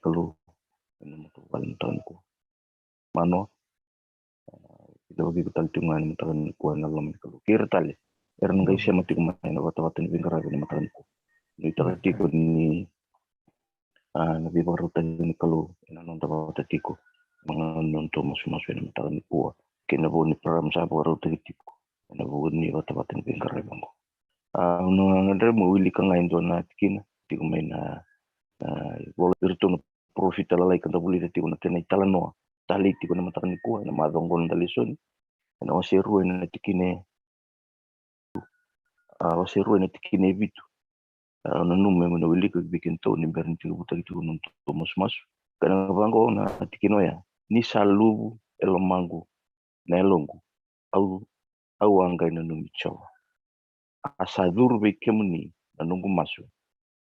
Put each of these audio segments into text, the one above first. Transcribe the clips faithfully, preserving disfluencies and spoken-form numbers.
Kalou ena matavuvale mataka nikua. Manoa, a, kidavaki iko tale tiko ga ena mataka nikua ena loma ni Kalou. Kei ira tale era na qai sema tiko mai ena vatavata ni veiqaravi ena mataka nikua. Nuitaka tiko ni, a, na veivakarautaki ni Kalou ena noda vata tiko. Maga na noda masumasu ena mataka nikua kei na vo ni program sa vakarautaki tiko ena vuku ni vatavata ni veiqaravi oqo. A, au na gadreva meu wilika ga e dua na tikina tiko mai na, a, ivola iratou na parofita lalai ka da vulica tiko na kena italanoa talei tiko ena mataka nikua ena macawa oqo na da lesoni. Ena wase rua ena tikina e, a, wase rua ena tikina e vitu. A, au nanuma meu na wilika vei kedatou ni bera ni tekivutaki tiko na nodatou masumasu. Ka na vaqo na tikina oya: Ni sa luvu e lomaqu na yaloqu, au, au a qai nanumi Jiova. A sa curu vei kemuni na noqu masu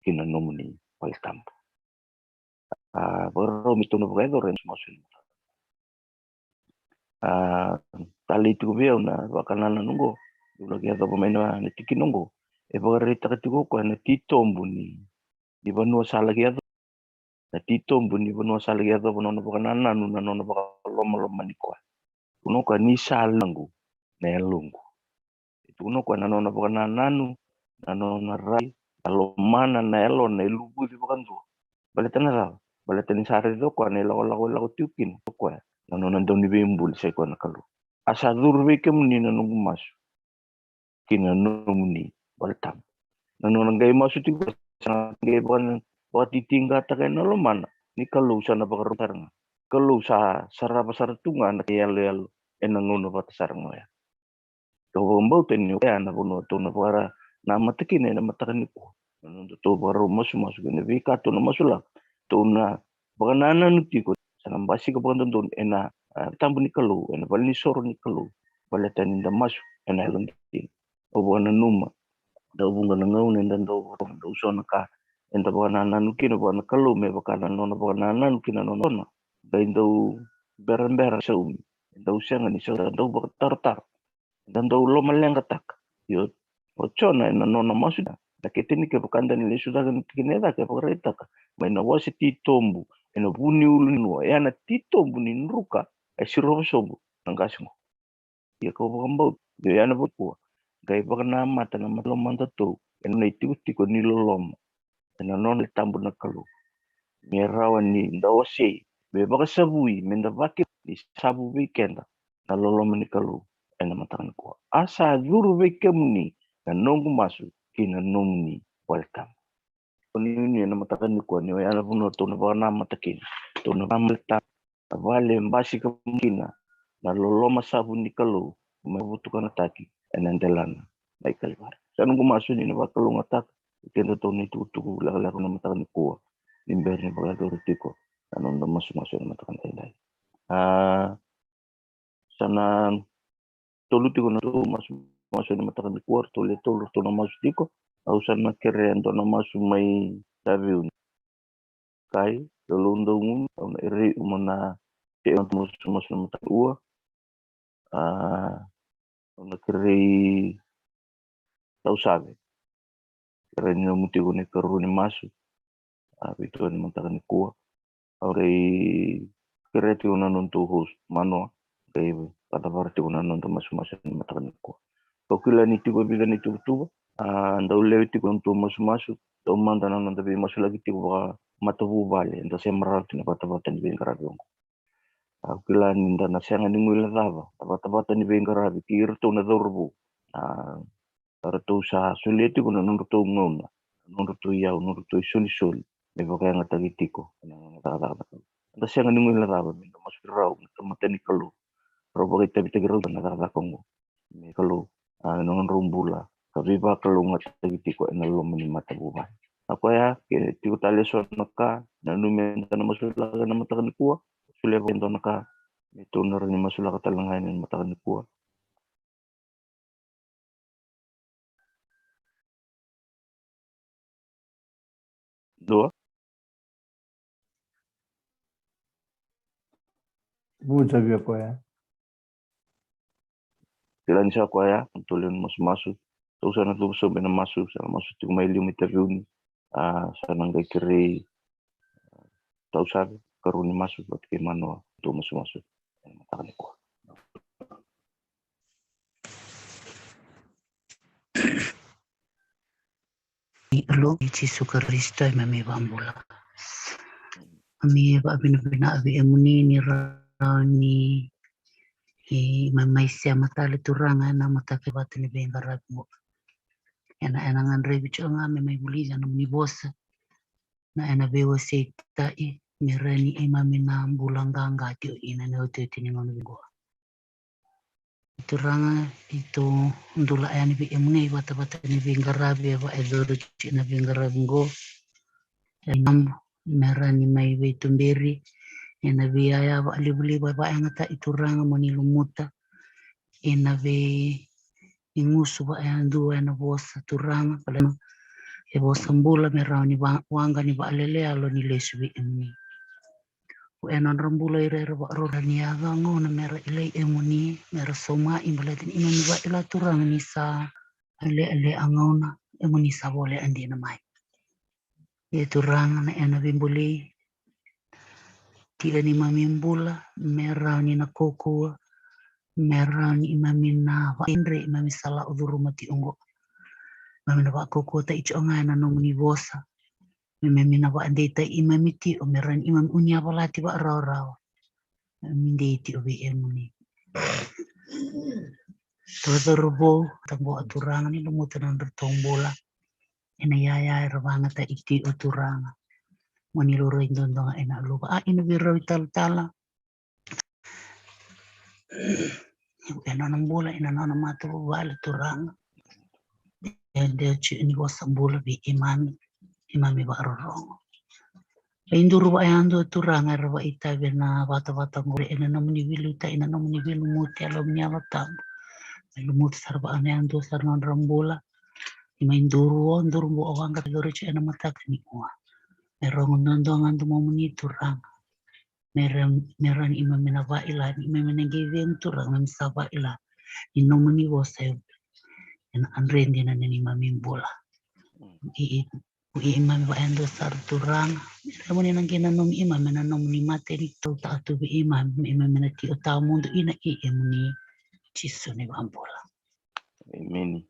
ki na nomuni vale tabu. A, vakarau me tou na vakayacora ena masumasu. A, talei tiko vei au na vakanananu oqo, au laki yacova mai na, na tikina oqo. E vakaraitaka tiko o koya na titobu ni, ni vanua sa laki yacova. Na titobu ni vanua sa laki yacova na nona vakanananu, na nona vakalomalomani koya. Tukuna o koya ni sa lomaqu na yaloqu. E tukuna o koya na nona vakanananu, na nona rai, na lomana, na yalona e luvuci vakadua. Baleta na cava? Baleta ni sa raica o koya na ilakolako e lako tiko kina o koya, na nona dauniveibuli sa i koya na Kalou. A sa curu vei kemuni na noqu masu ki na nomuni vale tabu. Na nona qai masu tiko, sa qai vaka, vakatitiqataka ena lomana ni Kalou sa na vakarau sara ga. Kalou sa sarava sara tu ga na yaloyalo ena gauna vata sara ga oya. Tou vakabauta ni oya na vanua tou na vakanamata kina ena mataka nikua. Na nodatou vakarau masumasu kei na veika tou na masulaka, tou na vakanananu tiko sa na basika vakadodonu ena, a, tabu ni Kalou, ena valenisoro ni Kalou. Baleta ni da masu ena yalodina. Au vakananuma, dau vuqa na gauna eda dau, dau so na ka eda vakanananu kina vua na Kalou me vaka na nona vakanananu kina nona. Qai dau berabera saumi, dau sega ni sa dau vakatarotaro, da dau lomaleqataka. Io, o Jona ena nona masu, na kete ni kevaka da ni lesu cake na tikina e cake, e vakaraitaka mai na wase titobu ena vuniulu ni vanua, e a na titobu ni druka e sirova sobu na qase qo. Ia kau vakabauta, io, e a na vakua qai vakanamata na mata lomadatou ena nona itikotiko ni loloma ena nona tabu na Kalou. Me rawa ni da wasei, me vakasavui, me da vaki ni savu vei keda na loloma ni Kalou ena mataka nikua. A sa curu vei kemuni na noqu masu ki na nomuni vale tabu. Ko ni ni ena mataka nikua ni oya na vanua tou na vakanamata kina, tou na vakamata na vale basika kina na loloma savu ni Kalou me vutukanataki ena delana mai Kalivari. Sa noqu masu ni na vakalougatataka keda tou na itukutuku lekaleka na mataka nikua ni bera ni vakayacori tiko na noda masumasu ena mataka daidai. A, sa na tolu tiko na tou masu, masu ena mataka nikua, ratou le tolu ratou na masu tiko. Au sa na kerea e dua na masu mai Taveuni. Kai, Lolou Daugunu, au na kerei uma na te masu, masu na mataka ua. A, au na kerei Tausave. Kerei ni nomu tiko ni karua ni masu. A, vitu ni mataka nikua. Au qai kerea tiko na nodatou host, Manoa, qai vakacavara tiko na noda masumasu ena mataka nikua. Kau kila ni tiko e vica na ituvatuva, a, dau lewe tiko na nodatou masumasu, dau mada na noda veimasulaki tiko vakamatavuvale, eda sema rawa tiko na vatavata ni veiqaravi oqo. Au kila ni da na sega ni guilecava na vatavata ni veiqaravi kei iratou na cauravou. A, ratou sa solia tiko na nodratou gauna, na nodratou iyau, na nodratou isolisoli me vakayagataki tiko ena cakacaka. Da sega ni guilecava me da masu rau na tamata ni Kalou, rau vakaitavitaki rau na cakacaka oqo me Kalou, a, na nodrau bula ka veivakalougatataki tiko ena loma ni matavuvale. A koya, ke tiko tale eso na ka, nanumi me da na masulaka ena mataka nikua, solia vei e dua na ka me tou na rawa ni masulaka tale ga ena mataka nikua. Dua. Vuta via koya. Kila ni sa koya, tou lewe ni masumasu. Tou sa na cuva sobu ena masu, sa na masu tiko mai liu mai Taveuni. A, sa na qai kerei tau save, karua ni masu vata kei Manoa, tou masumasu ena mataka nikua. Ni Kalou i Jisu Karisito, e mami vabula. Mami e vavinavinaka vei emuni ni rawa ni e mami mai sema tale Turaga ena mataka vata ni veiqaravi qo. Ena ena gadrevi tiko ga me mai vulica na nomuni vosa. Na ena veiwaseitaki me rawa ni i mami na bula qaqa tiko ina na iotioti ni gauna vei qo. Turaga, i tou dula yani vei emuni i vatavata ni veiqaravi e vaecoro tiko na veiqaravi qo. E namu me rawa ni mai veituberi ena veiyaya vakalivaliva e vayagataki Turaga mo ni lumuta ena veigusu vayadua ena vosa Turaga, e vosa bula me rawa ni waqa ni vakalele yalo ni lesu vei emuni. Ko e nodra bula ira era vakarorogo ni yaco a gauna mera ilai emuni, mera sauma i baleta ni imami vaila Turaga ni sa aleale a gauna emuni sa voleka dina mai. E Turaga na ena veibolei, tiko ni mami bula me rawa ni na kokua, me rawa ni imami na vaidre imami sa lau curuma tiko qo. Mami na vakokua tiko ga ena nomuni vosa. Me mami na vakadeitaki imami tiko me rawa ni imami unia valati vakarawarawa. Mami dei tiko vei emuni. Toro vou taqo a Turaga ni lumuta na nodratou bula ena iyaya era vagataki tiko Turaga. Mo ni laurai dodoga ena luva a ina veirau i talatala. Ena nona bula ena nona matavuvale Turaga. E dei tiko ni vosa bula vei imami, imami vakarorogo. E iduru vakayadua Turaga era vakaitavi ena vatavata qori ena nomuni veiliutaki, ena nomuni veilumuti, ena nomuni Yalo Tabu. E lumuti sara vakayadua sara nodra bula. Ni mai duru o duru bua o waqa tiko ena mataka nikua. Me rogo dodoga domomuni Turaga. Me rawa ni imami na vaila, ni imami na qai cegu Turaga, imami sa vaila ni nomuni vosa e na adre dina na neimami bula. I imami vakayadua sara Turaga, me rawa ni na qai nanumi imami na nomuni matanitu, tatu vei imami, me imami na tiko tawamudu ina i emuni Jisu ni vabula. Emeni.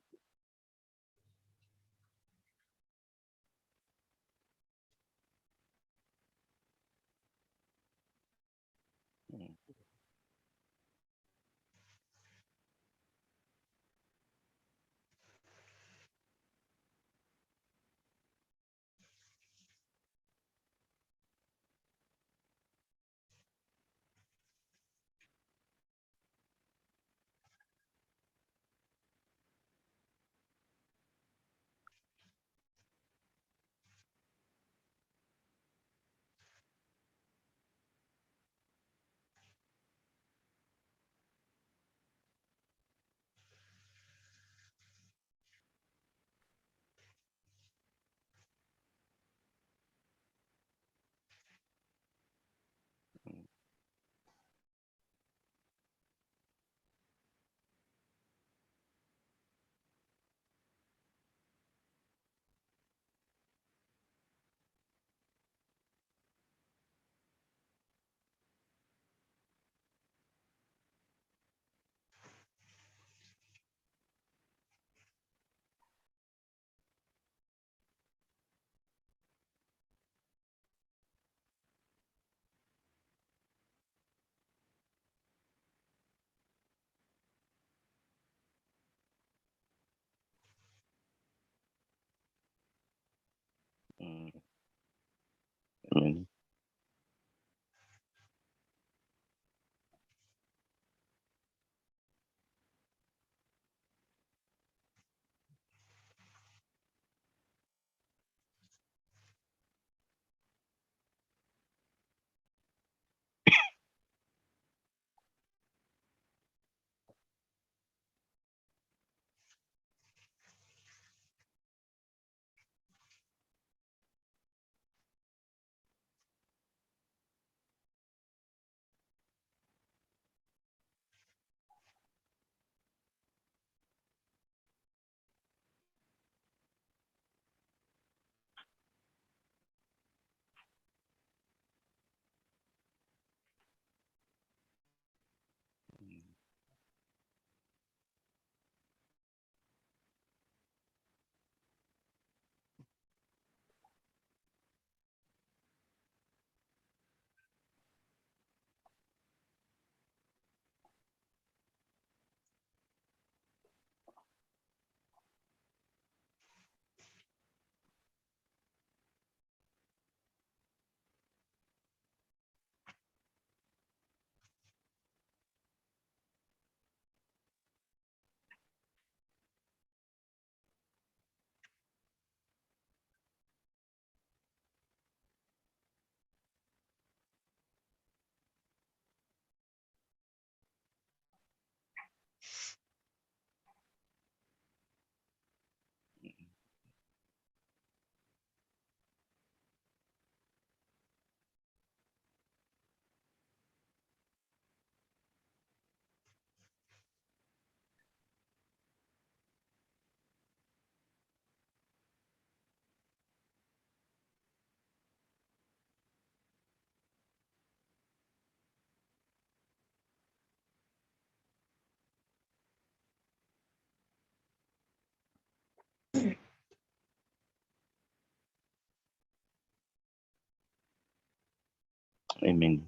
Emeni.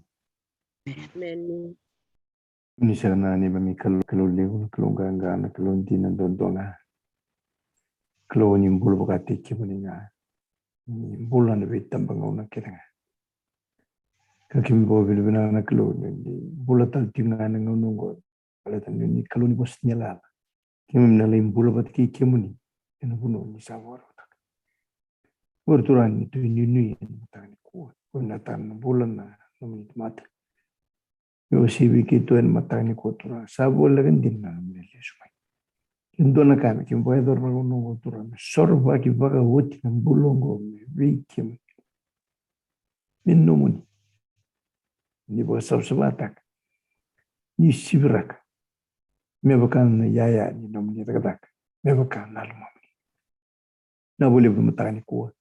Emeni. Ni sega na neimami Kalou, Kalou levu, na Kalou qaqa, na Kalou dina duadua ga. Kalou ni bula vakataki kemuni ga. Ni bula na veitabagauna kece ga. Ka keimami vakavinavinaka na Kalou ni bula tale tiko ga na gauna oqo. Baleta ni Kalou ni vosa ni yalayala. Keimami na lai bula vata kei kemuni ena vanua ni sa vakarautaka. Oqori Turaga ni tu nuinui ena mataka nikua. Ko na tana na bula na nomuni tamata. Me o sivi keitou ena mataka nikua Turaga. Sa voleka dina na nomuni lesu mai. Ke dua na ka me keimami vakayacora na gauna oqo Turaga, me sorovaki vakaoti na bula oqo me vei kemuni. Me nomuni. Ni vakasavasavataka. Ni siviraka. Me vaka na iyaya ni nomuni cakacaka. Me vaka na lomamuni. Na voli vei mataka nikua.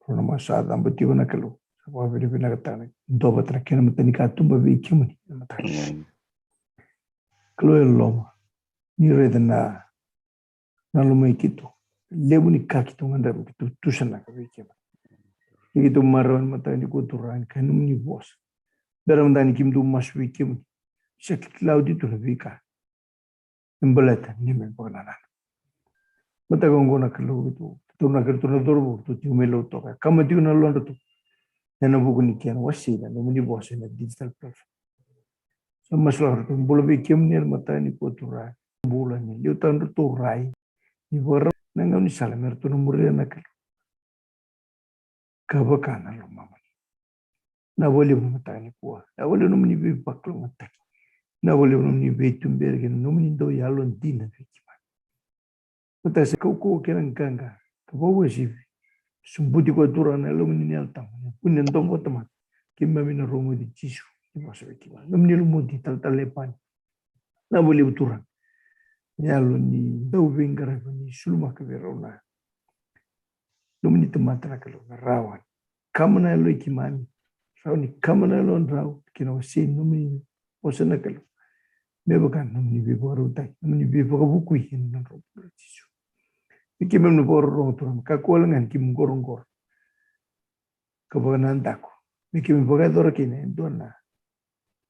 Rau na masu sa caba tiko na Kalou. Sa vakavinavinakataka na dua vata na kena matanikatuba vei kemuni na mataka nikua. Kalou e loma. Ni raica na na lomai keitou. Levu ni ka keitou gadreva keitou tusanaka vei kemuni. Ia keitou marau ena mataka nikua Turaga ni ka nomuni vosa. Bera mada ni keimami dau masu vei kemuni. Sa kilai tu na veika e baleta ni me vakananana. Mataka oqo na Kalou keitou. Keitou na keitou na cauravou keitou tiko mai Lautoka. Kama tiko na lodratou. Ena vuku ni kena wasei na nomuni vosa ena digital platform. Sa masulaka ratou bula vei kemuni ena mataka nikua Turaga. Bula ni liutaka ratou rai. Ni vakarau na gaunisala me ratou na muria na Kalou. Ka vaka na lomamuni. Na voli vei mataka nikua. Na voli nomuni veivakalougatataki. Na voli nomuni veituberi kei na nomuni dau yalodina vei keimami. Vata sa kaukauwa kei na qaqa ka vakauasivi. Subuti koya Turaga na Yalomuni na Yalo Tabu. Kua ni domo vata mada. Keimami na rogoci Jisu ni vosa vei keimami. Nomuni lumuti talatala Lepani. Na voli vei Turaga. Yalo ni dau veiqaravi ni sulumaka vei rau na nomuni tamata na Kalou na rawa. Kama na yalo i keimami. Rawa ni kama na yalo drau kei na wasei nomuni vosa na Kalou. Me vaka nomuni veivakarautaki, nomuni veivakavukui ena nodrau bula Jisu. Me keimami na vakarorogo Turaga, kakua wale ga ni keimami qoroqoro ka vakanadaku. Me keimami vakayacora kina e dua na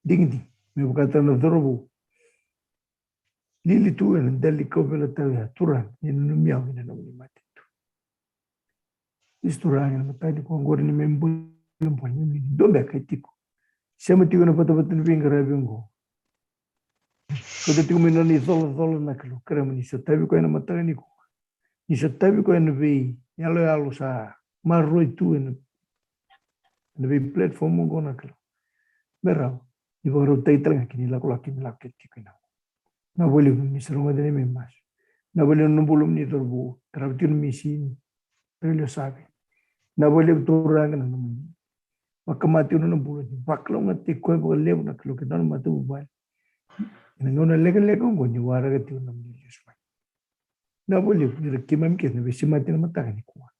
digidigi me vakataka na cauravou. Lili tu ena dela ni kauveilatai oya Turaga ni nanumi au ena nomuni matanitu. Jisu Turaga ena mataka nikua oqori ni me bolebole ni me dua beka e tiko. Sema tiko ena vatavata ni veiqaravi oqo. Kauta tiko mai na nona icolacola na Kalou, kerea mo ni sotavi koya ena mataka nikua. Ni sotavi koya ena veiyaloyalo sa maroroi tu ena vei platform oqo na Kalou. Me rawa ni vakarautaki tale ga kina ilakolako keimami lako kece tiko kina. Na voli ni sa rogoca na neimami masu. Na voli na bula ni cauravou, tarava tiko na misini. Tale o Save. Na voli Turaga na nomuni vakamate tiko na nona bula ni vakalougatataki koya vakalevu na Kalou kei na nona matavuvale. Ena gauna lekaleka oqo ni waraka tiko na nomuni lesu mai. Na voli ni ra keimami kece na veisemati ena mataka nikua.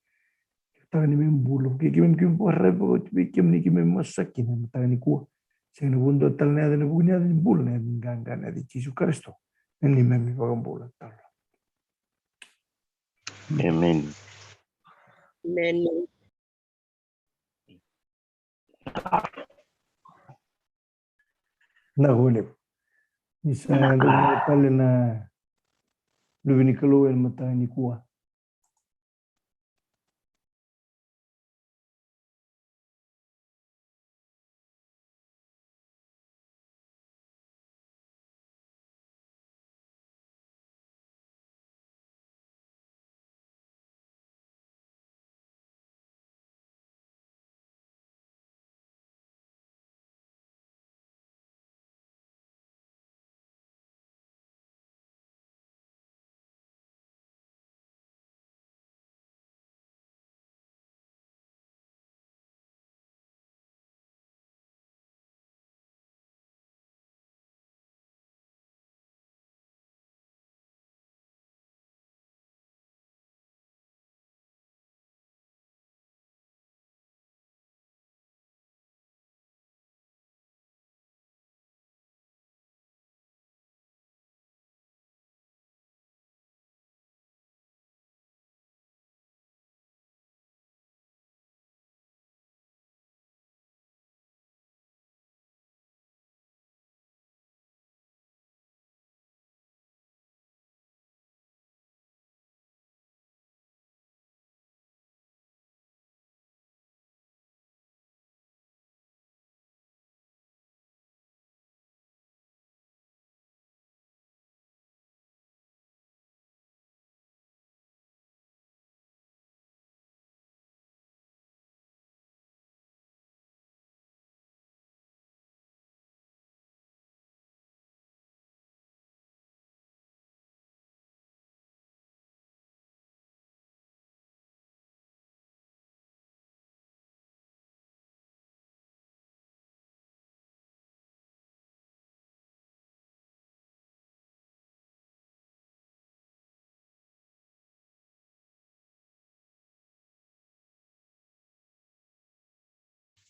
Mataka ni me bula kei keimami keimami vakararavi vakaoti vei kemuni keimami masu saka kina ena mataka nikua. Sega na vu dua tale na yaca ena vuku ni yaca ni bula na yaca ni qaqa na yaca i Jisu Karisito na neimami vakabula talo. Emeni. Emeni. Na voli ni sa dau tale na luve ni Kalou ena mataka nikua.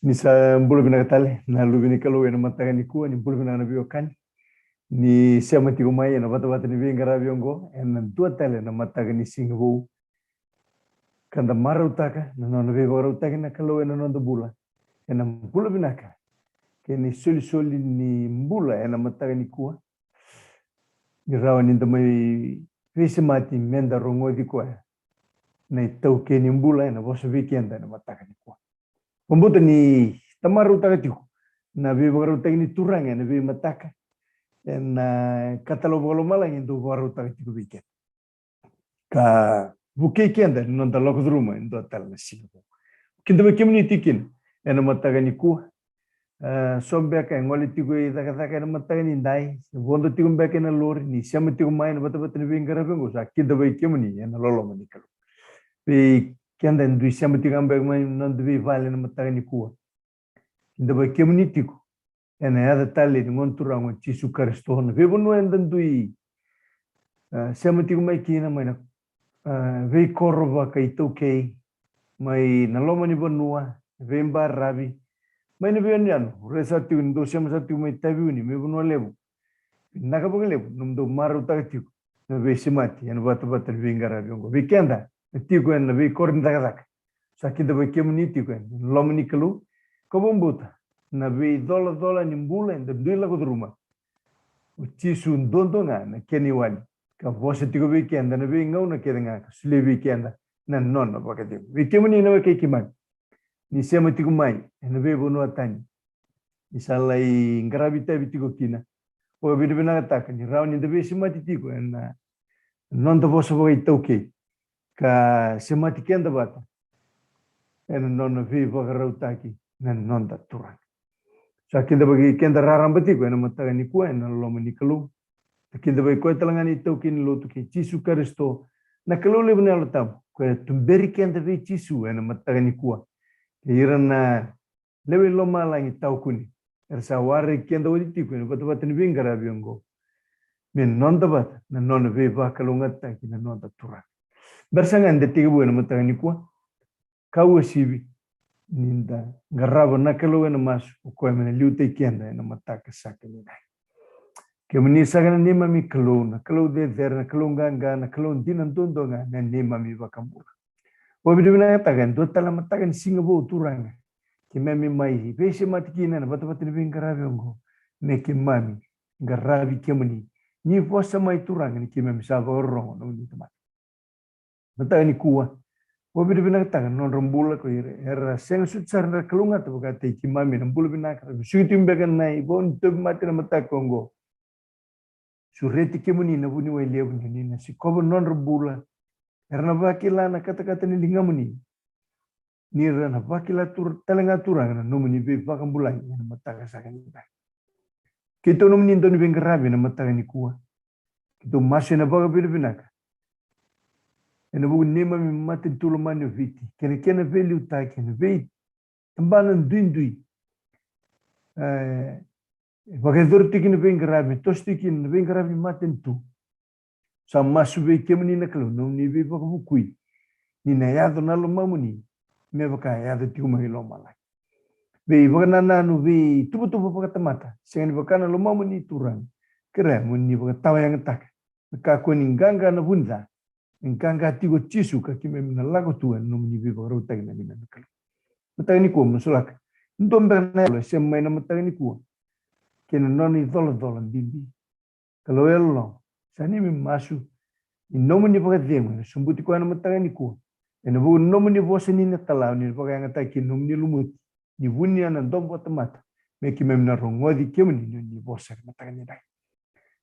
Ni sa bula vinaka tale na luve ni Kalou ena mataka nikua, ni bula vinaka na veiwekani. Ni sema tiko mai ena vatavata ni veiqaravi oqo ena dua tale na mataka ni siga vou. Ka da marautaka na nona veivakarautaki na Kalou ena noda bula, ena bula vinaka kei na isolisoli ni bula ena mataka nikua. Ni rawa ni da mai veisemati me da rogoci koya na itaukei ni bula ena vosa vei keda ena mataka nikua. Vabauta ni da marautaka tiko na veivakarautaki ni Turaga ena veimataka, ena katalau vakalomalagi e dau vakarautaka tiko vei keda ka vukei keda ena noda lako curuma e dua tale na siga vou. Kidavaki kemuni tiko kina ena mataka nikua. E, so beka e gole tiko i cakacaka ena mataka nidai, se vodo tiko beka ena lori, ni sema tiko mai ena vatavata ni veiqaravi oqo, sa kidavaki kemuni ena loloma ni Kalou. Vei keda e dui sema tiko beka mai na noda veivale ena mataka nikua, kidavaki kemuni tiko ena yaca talei ni Gone Turaga o Jisu Karisito. Na veivanua eda dui, e, sema tiko mai kina, mai na, e, veikoro vakaitaukei, mai na loma ni vanua, veibaravi, mai na veiyanuyanu, rai sa tiko ni dou sema sa tiko mai Taveuni, mai Vanua Levu, vinaka vakalevu nomudou marautaka tiko na veisemati ena vatavata ni veiqaravi oqo. Vei keda na tiko ena veikoro ni cakacaka, sa kidavaki kemuni tiko ena loma ni Kalou. Ka vabauta na veicolacola ni bula eda dui lako curuma, o Jisu duadua ga na kena iwali, ka vosa tiko vei keda na veigauna kece ga, ka solia vei keda na nona vakacegu. Vei kemuni na wekai keimami ni sema tiko mai ena veivanua tani, ni sa lai qaravi itavi tiko kina, vakavinavinakataka ni rawa ni da veisemati tiko ena noda vosa vakaitaukei, ka semati keda vata ena nona veivakarautaki na noda Turaga. Sa kidavaki keda raraba tiko ena mataka nikua ena loma ni Kalou. Sa kidavaki koya tale ga na itaukei ni lotu kei Jisu Karisito, na Kalou levu na Yalo Tabu, koya tuberi keda vei Jisu ena mataka nikua. Kei ira na lewe i lomalagi tawa kune era sa waraki keda oti tiko ena vatavata ni veiqaravi oqo, me noda vata na nona veivakalougatataki na noda Turaga. Bera saka ga ni da tekivu ena mataka nikua, ka uasivi ni da qarava na Kalou ena masu, o koya me na liutaki keda ena mataka saka nidai. Kemuni saka na neimami Kalou, na Kalou cecere, na Kalou qaqa, na Kalou dina duadua ga, na neimami iVakabula. Vakavinavinakataka e dua tale na mataka ni siga vou, Turaga, keimami mai veisemati kina ena vatavata ni veiqaravi oqo, me keimami qaravi kemuni. Ni vosa mai, Turaga, ni keimami sa vakarorogo na nomuni tamata. Mataka nikua, vakavinavinakataka na nodra bula ko ira era sega soti sara ni ra kalougata vakataki keimami ena bula vinaka, ra vesuki tiko beka na ivau ni tauvimate ena mataka oqo. Sureti kemuni na vuniwai levu ni na sikova na nodra bula. Era na vakila na katakata ni ligamuni, ni ra na vakila tu, tale ga, Turaga, na nomuni veivakabulai ena mataka saka nidai. Keitou nomuni dauniveiqaravi ena mataka nikua. Keitou masu ena vakavinavinaka ena vuku ni neimami matanitu lomani o Viti kei na kena veiliutaki ena veitabana duidui. E, e vakayacori tiko kina na veiqaravi, toso tiko kina na veiqaravi ni matanitu. Sa masu vei kemuni na Kalou na nomuni veivakavukui, ni na yaco na lomamuni me vaka e yaco tiko mai lomalagi. Veivakanananu, veituvatuva vakatamata, sega ni vaka na lomamuni, Turaga. Kerea mo ni vakatawayagataka me kakua ni qaqa na vu ni ca, me qaqa tiko o Jisu, ka keimami na lako tu ena nomuni veivakarautaki na neimami Kalou. Mataka nikua, masulaka e dua beka na yalo e sema mai ena mataka nikua kei na nona icolacola bibi. Kalou yalololoma, sa neimami masu ni nomuni vakacegu ena sobuti koya ena mataka nikua, ena vuku ni nomuni vosa ni na tala, ni na vakayagataki kina nomuni lumuti, ni vunia na domo vakatamata, me keimami na rogoci kemuni ni, ni vosa ena mataka nidai.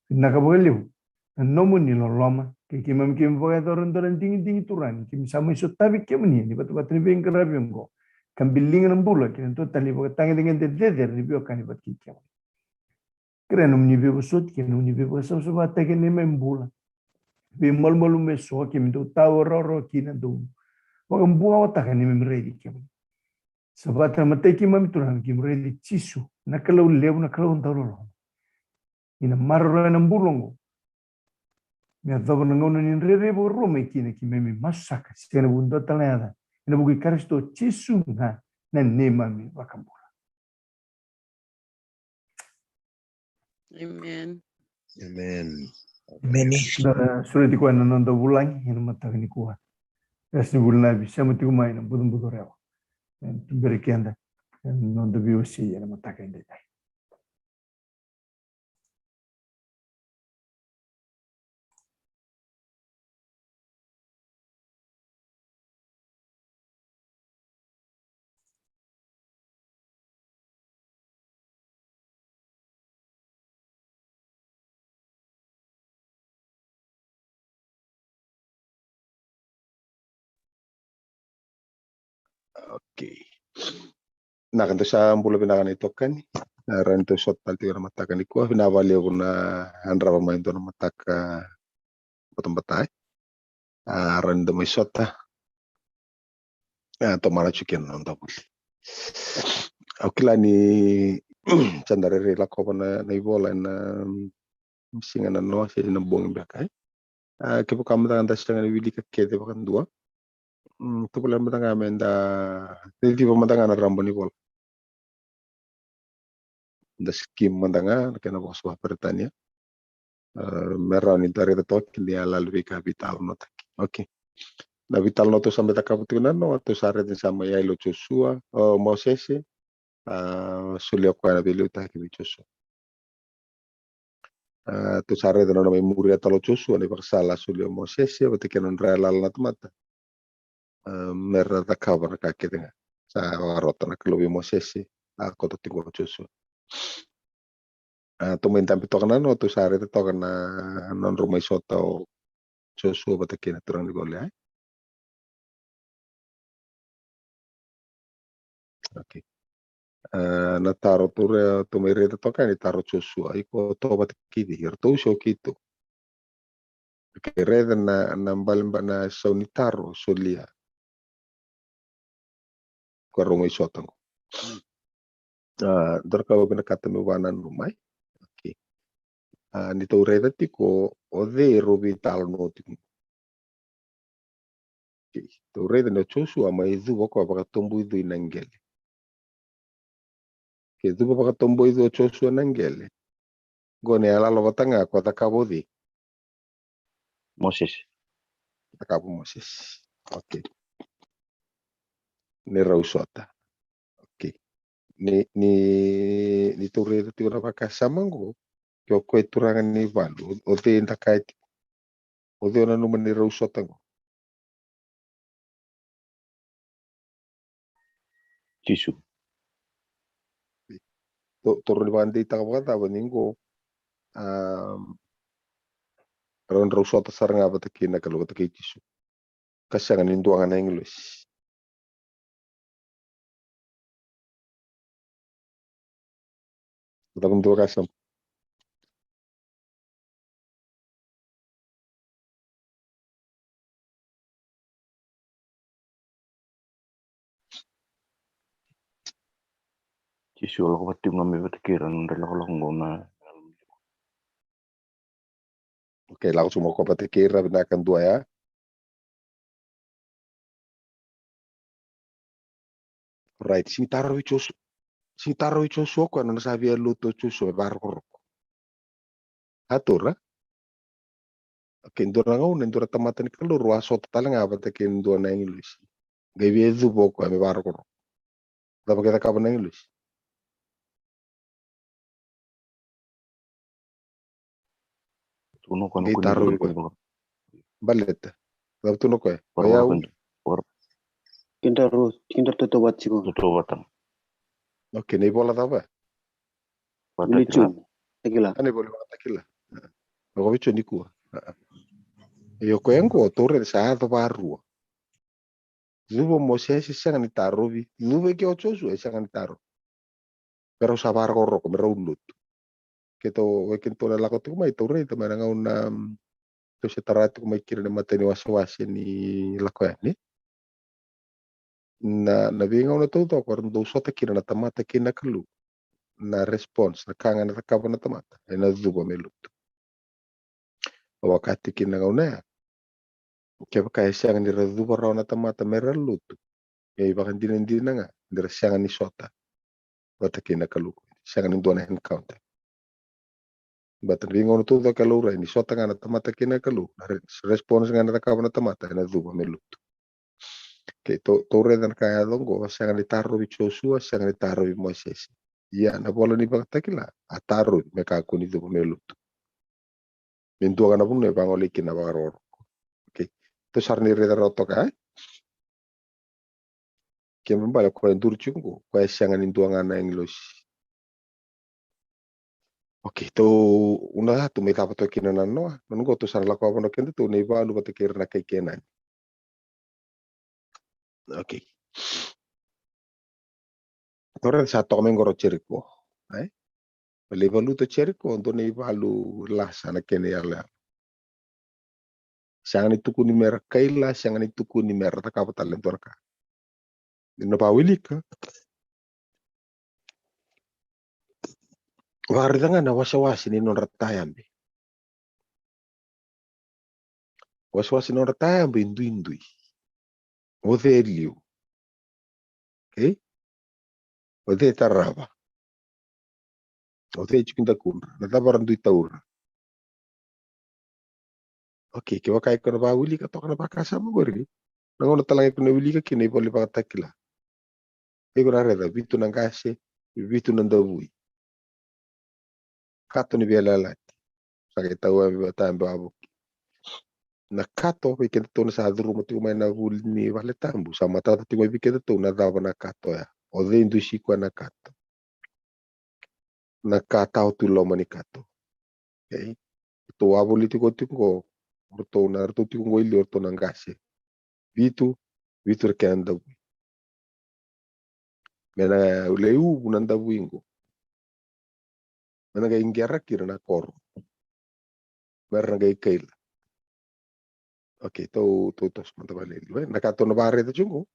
Vinaka vakalevu na nomuni loloma kei keimami, keimami vakayacora e dua na digidigi, Turaga, ni keimami sa mai sotavi kemuni ena vatavata ni veiqaravi oqo, ka biliga na bula kina dua tale na ivakatagedegede cecere ni veiwekani vata kei kemuni. Kerea na nomuni veivosoti kei na nomuni veivakasavasavataki ena neimami bula. Veimalumalumu eso keimami dau tawarawarawa kina, dau vakabuawataka na neimami raici kemuni. Savata na matai keimami, Turaga, keimami raici Jisu, na Kalou levu, na Kalou dauloloma. Ni na maroroya na bula oqo me yacova na gauna ni rairai vakarua mai kina, keimami masu saka, sega ena vuku ni dua tale na yaca, ena vuku i Karisito Jisu ga, na neimami vakabula. Amen. Amen. Emeni. Da sureti koya na noda vulagi ena mataka nikua. Yasa ni vuli na visema tiko mai na bucabuca rewa. Tuberi keda ena noda veiwasei ena mataka edaidai. Okay. Na ka dou sa bula vinaka na itokani. Na rani dou sota tale tiko na mataka nikua, vinaka vakalevu na yadrava mai dua na mataka batabata. A rani dou mai sota. A tomana tiko kina na noda vuli. Au kila ni sa da rairai lakova na ivola ena siga na noa se na bogi beka e. A kevaka mada ga da sega ni wilika kece vakadua. Tovolea mada ga me da ciciva mada ga na raba ni vola. Da skim mada ga na kena vosa vakaperetania. Me rawa ni da raica toka kina yalali veika veitalanoataki. Okay. Na veitalanoa tou sa mai cakava tiko na noa, tou sa raica ni sa mai yali o Josua, o Mosese. A solia koya na veiliutaki vei Josua. A tou sa raica na nona mai muria tale o Josua na ivakasala a solia o Mosese vata kei na nodra yalayala na tamata. A me ra cakava na ka kece ga sa vakarota na Kalou vei Mosese, a koto tiko o Josua. A tou mai dabe toka na noa, tou sa raica toka na nodrau mai sota o Josua vata kei na turaga ni Koliati. Okay. A na taro tou mai raica toka ni taro Josua, iko tou vata kei cei, eratou se o keitou? Okay, raica na na balebale na sau ni taro solia. Ko rau mai sota qo. A dua na ka au vinakata meu vakananuma mai. Okay. A ni tou raica tiko o cei rau veitalanoa tiko. Okay. Tou raica ni o Josua mai cuva koya vakatoboicui na qele. Ke cuva vakatoboicui o Josua na qele. Qo ni yalalo vata ga ko cakava o cei? Mosese. Cakava o Mosese. Okay. Ni rau sota. Okay. Ni ni ni tou raica tiko na vakasama qo. Ke o koya turaga ni valu o cei da kaya tiko? O cei o nanuma ni rau sota qo? Jisu. Tou rawa ni vakadeitaka vakacava ni qo rau drau sota sara ga vata kei na Kalou vata kei Jisu. Ka sega ni dua ga na agilosi. Cava na dua vakasama? Jisu a lako vata tiko ga mai vata kei ira na nodra ilakolako qo na. Okay, lako tiko mai ko vata kei ira, vinaka dua ya. Right, sigi taro vei Josua. Sigi taro vei Josua o koya na nona sa via lotu o Josua me vakarokoroko. A taura. Okay, dua na gauna e dua na tamata ni Kalou rau a sota tale ga vata kei na dua na agilosi. Qai via cuva o koya me vakarokoroko. Cava ke cakava na agilosi? Qai taro vei koya. Baleta cava tukuna o koya? O yau. Kedaru kedaru tautauvata tiko. Tautauvata. Okay, na ivola cava? Vuli Joni. Takila. A na ivola vakatakila. Vakavico nikua. Io, o koya qo tou raica sa yaco vakarua. Cuva o Mosese e sega ni tarovi. Cuva e ke o Josua e sega ni tarovi. Me rau sa vakarokoroko me rau lotu. Keitou, e keitou na lako tiko mai, tou raica mai na gauna tou se tara tiko mai kina na imatai ni wasewase ni Lako Yani. Na na veigauna taucoko era dau sota kina na tamata kei na Kalou. Na response, na ka ga ena cakava na tamata ena cuva me lotu. Au a kaya tiko kina na gauna ya, kevaka e sega ni ra cuva rawa na tamata me ra lotu, E ivakadinadina ga ni ra sega ni sota vata kei na Kalou, sega ni dua na encounter. Baleta na veigauna taucoko e laurai ni sota ga na tamata kei na Kalou, na re-, response ga ena cakava na tamata ena cuva me lutu. Okei, tou, tou raica na ka e yaco oqo, sega ni tarovi Josua, sega ni tarovi Mosese. Ia na ivola ni Vakatakila a tarovi me kakua ni cuva me lutu. Me dua ga na vanua e vagolei kina na vakarokoroko. Okei, tou sa rawa ni raica rawa toka, e? Kena ibalebale o koya e duri tiko oqo, o koya e sega ni dua ga na agilosi. Okei, tou, na gauna tou mai cava toka kina na noa, na gauna oqo tou sa na lako vata kina, tou na ivalu vata kei ira na kai Kenani. Okei. Tou raica sa toka mai qori o Jeriko, e? Lai valuta o Jeriko, dua na ivalu lasa na kena iyaloyalo. Sega ni tukuni me ra kaila, sega ni tukuni me ra cakava tale e dua na ka. Ni na vakawilika, vakaraica ga na wasewase ni nodra tayabe. Wasewase ni nodra tayabe e duidui. O cei e liu? Okei? O cei e tarava? O cei e tiko i dakudra? Na cava ra dui taura? Okei, kevaka iko na vakawilika toka na vakasama qori, na gauna tale ga iko na wilika kina na ivola ni Vakatakila, iko na raica vitu na qase, vitu na davui. Kato ni veiyalayalati. Sa qai tau e vata e wavoki. Na kato, vei kedatou na sa curuma tiko mai na vuli ni vale tabu, sa matata tiko mai vei kedatou na cava na kato ya. O cei dusi koya na kato? Na ka tawa tu loma ni kato. Okei? Ratou a voliti koya tiko qo, ratou na, ratou tiko qo i liu, ratou na qase. Vitu, vitu na kena davui. Me na lai uvu na davui qo. Me na qai qeraki ira na koro. Me ra na qai kaila. Okei, tou, tou toso mada vakalailai. Na ka tou na vakaraica tiko qo.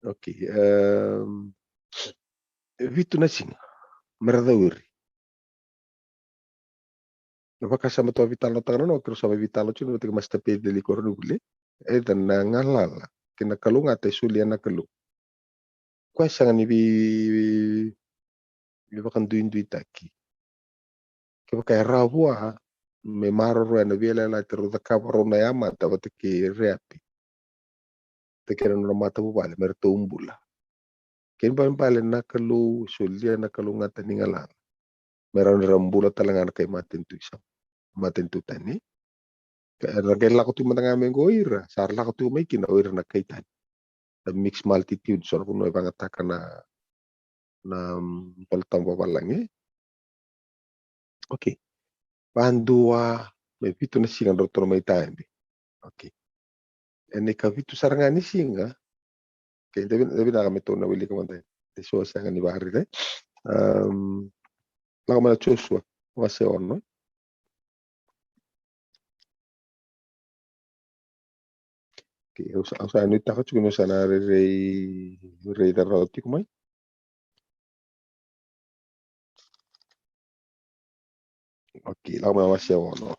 Okei, em, vitu na siga me ra cau ira. Na vakasama tou a veitalanoataka na noa, keirau sa mai veitalanoa tiko na vata kei Master Pei Celi Koronivuli. Either na galala kei na kalougata e solia na Kalou, koya sega ni vei, vei, veivakaduiduitaki. Kevaka e rawa vua me maroroya na veiyalayalati rau cakava rau na yamata vata kei Reapi, vata kei na nona matavuvale me ratou bula. Kena ibalebale na Kalou e solia na kalougata ni galala me rawa ni ra bula tale ga na kai matanitu i Samoa, matanitu tani. Era qai lako tu mada ga mai qo o ira, sa ra lako tu mai kina o ira na kai tani. The mixed multitude, so na vanua e vagataka na, na, mm, Vola Tabu vavalagi. Okei. Vadua me vitu na siga drau toka mai tayabe. Okei. Ena ikavitu sara ga ni siga. Okei, da vin-, da vinaka me tou na wilika mada. E so sega ni vakaraica. Em, lako mai na Josua, wase ono. Okei, au sa, au sa nuitaka tiko ni au sa na rairai, raica rawa tiko mai. Okei, lako mai wase ono.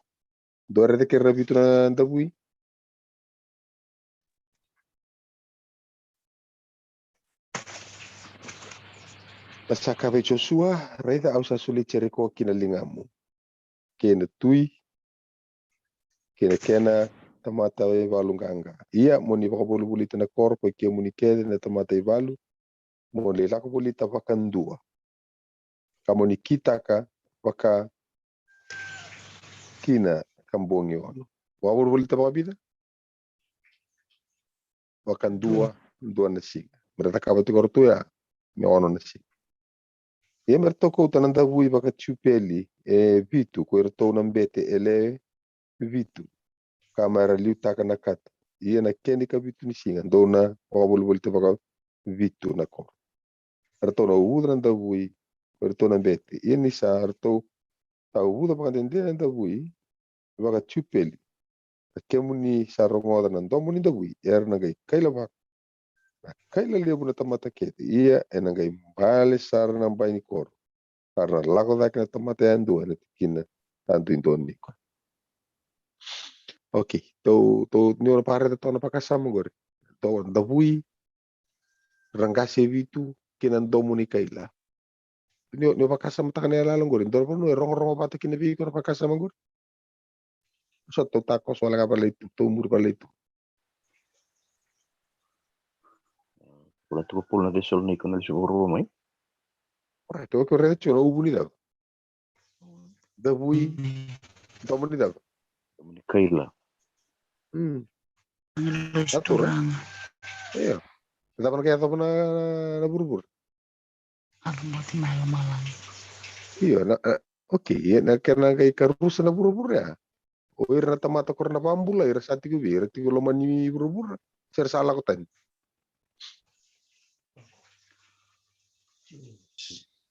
Dou raica kei ira vitu na davui. A sa kaya vei Josua, raica, au sa solia Jeriko ki na ligamu, kei na tui, kei na kena tamata e valu qaqa. Ia mo ni vakavolivolita na koro, koi kemuni kece na tamata e valu, mo ni lako volita vakadua, ka mo ni kitaka vaka kina ka bogi ono. Vakavolivolita vakavica? Vakadua, dua na siga. Me ra cakava tiko o ratou ya me ono na siga. Ia me ratou kauta na davui vakatiupeli e vitu, ko iratou na bete e lewe vitu, ka me ra liutaka na kato. Ia na kena ikavitu ni siga dou na vakavolivolita vakavitu na koro. Eratou na uvuca na davui, eratou na bete. Ia ni sa ratou sa uvuca vakadede na davui vakatiupeli, na kemuni sa rogoca na domo ni davui, era na qai kailavaka na kaila levu na tamata kece. Ia ena qai bale sara na bai ni koro, ka ra na lako cake na tamata yadua ena tikina sa duidua ni koya. Okay, tou, tou, ni o na vakaraica toka na vakasama qori. Tou davui, ra qase vitu, kei na domo ni kaila. Ni o, ni o vakasamataka na yalayala qori, dua na vanua e rogorogo vata kina vei iko na vakasama qori. So tou takoso wale ga valai tu, tou muri valai tu. Kola tuku Paula na Cesalonaika na lisi vakarua mai. Alright, okay, raica tiko na uvu ni cava. Davui, domo ni cava. Domo ni kaila. Mm. Io. Cava na ka e yacova na, na vuravura? Io, na, eh, okay, ia na kena qai karusa na vuravura ya. O ira na tamata ko ra na vakabulai, ira sa tiko vei, ira tiko loma ni vuravura. Se ra sa lako tani.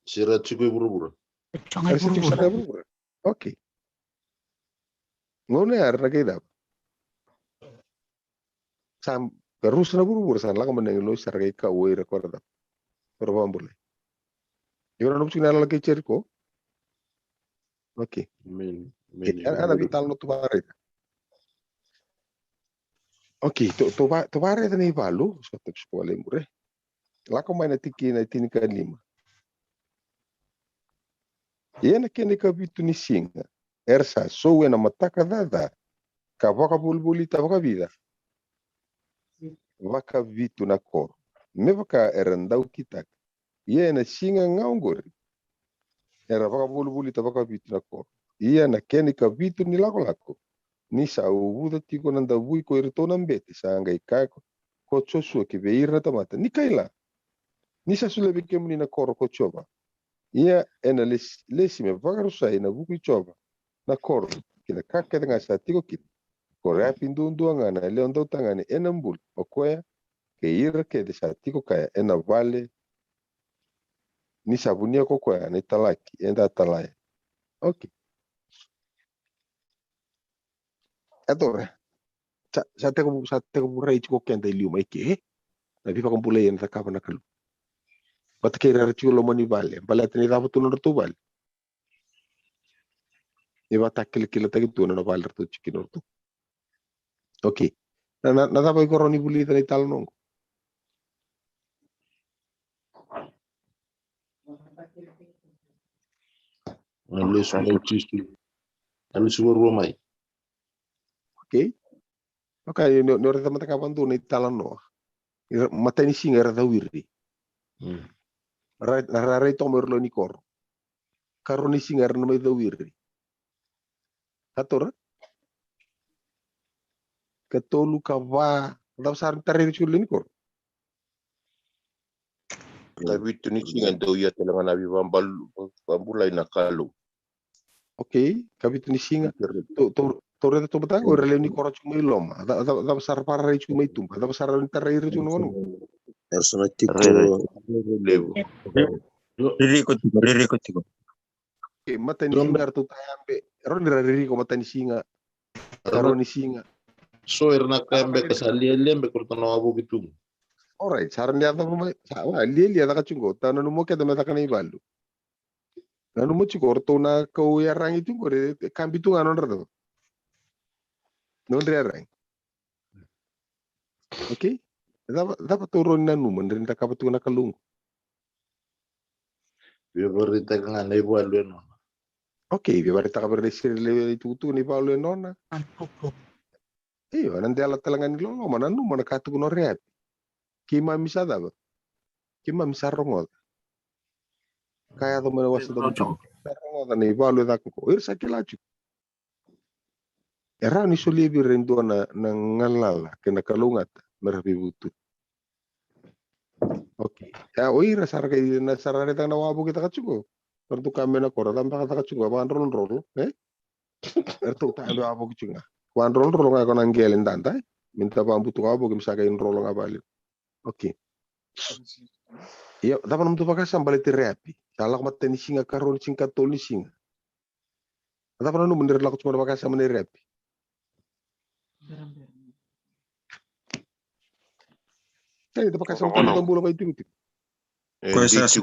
Se ra tiko i vuravura. Era sa tiko sara i vuravura. Okay. Gauna ya era na qai cava? Sa karusa na vuravura, sa lako mai na agilosi, sa ra qai kau o ira ko ra cava? Ko ra vakabulai. Io, na nomu tiko na yalayala kei Jeriko. Okay. Amen. Amen. Ana veitalanoa tu vakaraica. Okay, tou, tou va, tou vakaraica na ivalu, so tou siko wale i muri. Lako mai na tikina e tinikalima. Ia na kena ikavitu ni siga, era sa sou ena mataka caca, ka vakavolivolita vakavica? Vakavitu na koro. Me vaka era dau kitaka. Ia ena siga ga oqori, era vakavolivolita vakavitu na koro. Ia na kena ikavitu ni lakolako, ni sa uvuca tiko na davui ko iratou na bete, sa qai kaya ko, ko Josua ki vei ira na tamata, ni kaila, ni sa solia vei kemuni na koro ko Jiova. Ia ena lesi, lesi me vakarusai ena vuku i Jiova na koro, kei na ka kece ga sa tiko kina. Ko Reapi duadua ga na yalewa dautagane ena bula, o koya kei ira kece sa tiko kaya ena vale ni sa vunia ko koya na italaki eda talaya. Okay. E tora. Sa, sa tekivu, sa tekivu rai tiko keda i liu mai ke, e? Na veivakabulai ena cakava na Kalou. Vata kei ira era tiko loma ni vale, baleta ni cava tu nodratou vale. Ni vakatakilakilataki tu na nona vale ratou tiko kina ratou. Okay. Na, na, na cava iko rawa ni vulica na italanoa oqo? Na lesu mai Jisu. Na lesu varua mai. Okay. Okay, ni, ni o raica mada ga vakadua na italanoa. Ira, matai ni siga era cawiri. Mm. Ra, ra, ra rai toka mai ira lewe ni koro. Karua ni siga era na mai cawiri. Ka tora? Ka tolu, ka va, cava sara ni tarai ira tiko lewe ni koro? Ka vitu ni siga dau ia tale ga na veivakabalu, vakabulai na Kalou. Okay, ka vitu ni siga. Tou, tou, tou raica tu mada ga o ira lewe ni koro tiko mai loma. Ca, ca, cava sara vakarai tiko mai tuba? Cava sara ni tarai ira tiko na gauna? Era sa na tiko levu. Ririko tiko, ririko tiko. Okay, matai ni siga ratou tayabe. Rawa ni ra ririko matai ni siga. Karua ni siga. So era na kaya beka sa lialia beka ratou na wavoki tu. Alright, sa ra ni yacova mai, sa, wa, lialia caka tiko qo. Tou nanuma keda me caka na ivalu. Nanuma tiko ratou na kau yaragi tiko qori, e kabi tu ga nodra cava? Nodra yaragi. Okay? Cava, cava tou rawa ni nanuma ni ra cakava tiko na Kalou qo? Via vakaraitaka ga na ivalu e nona. Okay, via vakaraitaka vei ira na Isireli na itukutuku ni ivalu e nona. Io, ena dela tale ga ni loloma, nanuma na ka tukuna o Reapi. Keimami sa cava? Keimami sa rogoca. Ka yaco mai na wasa cavutu. Sa rogoca na ivalu e caka qo. Ira sa kila tiko. E rawa ni solia vei ira e dua na, na galala kei na kalougata me ra veivutuni. Okay. Ia o ira sa ra qai, na sa ra raica na wavoki caka tiko. Ratou kaya mai na koro, cava beka caka tiko, vakadrolodrolo, e? Eratou tayabe wavoki tiko ga. Vakadrolodrolo ga ko na qele dada, e? Me da vakabutuka wavoki me sa qai drolo ga vale. Okay. Ia, cava nomudou vakasama baleti Reapi? Sa lako matai ni siga, karua ni siga, katolu ni siga. A cava nanuma ni ra lako tiko mai na vakasama nei Reapi? Sa i da vakasama tiko na bula vaitikotiko. E, koya sa sa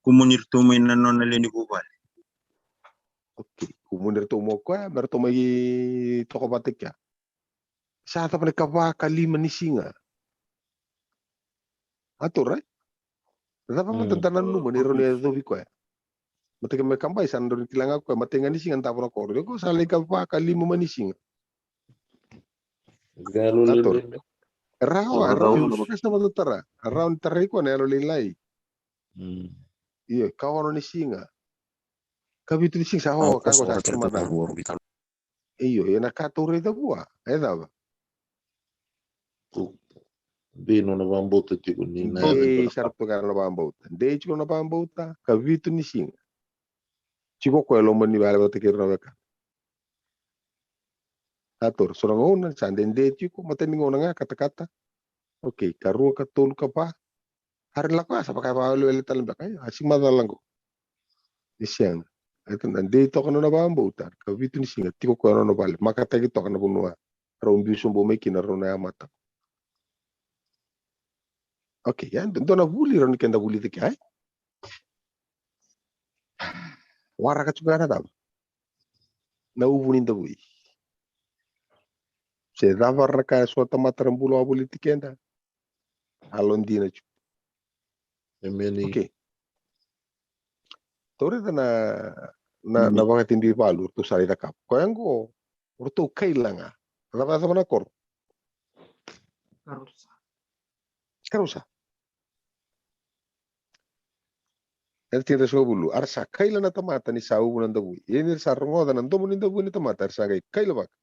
kumuni iratou mai na nona lewe ni vuvale. Okay. Kumuni ratou mo koya me ratou mai toka vata kea. Sa cava na ikava ka lima ni siga? A toro, e? Cava mada da nanuma ni rawa ni yacovi koya? Mataqali me kabai sa na drau ni kila ga koya mataqali ni siga davo na koro. Iko sa lai ikava ka lima mai ni siga. Rawa, rawa ni vakasama da tara. Rawa ni tarai koya na yalo lailai. Io, ka ono ni siga. Ka vitu ni siga sa o ka ko sa sema da. Io, ia na ka tou raica vua e cava? Dei nona vakabauta tiko ni na dei sara tu ga nona vakabauta. Dei tiko nona vakabauta ka vitu ni siga. Tiko ko e loma ni vale vata kei ira na weka. A toro, so na gauna sa dede tiko, matai ni gauna ga katakata. Okei, ka rua ka tolu ka va. Ari lako a sa vaka e vakawelewele tale beka, ai a si macala qo. Ni sega. Ai ta na dei toka nona vakabauta ka vitu ni siga tiko koya nona vale, makataki toka na vanua rau biu sobu mai kina rau na yamata. Okei, ia dua na vuli rau ni keda vuli cake ai. Waraka tiko ga na cava? Na uvu ni davui. Se cava ra na kaya so tamata ra bula wavoliti keda. Yalo dina tiko. Emeni. Okei. Tou raica na, na, na vakatidui valu ratou sa lai cakava. Koya qo ratou kaila ga. Cava, cava na koro? Karusa. Karusa. E tini ra sogavulu, a ra sa kaila na tamata ni sa uvu na davui. Ia ni ra sa rogoca na domo ni davui na tamata, a ra sa qai kaila vaka.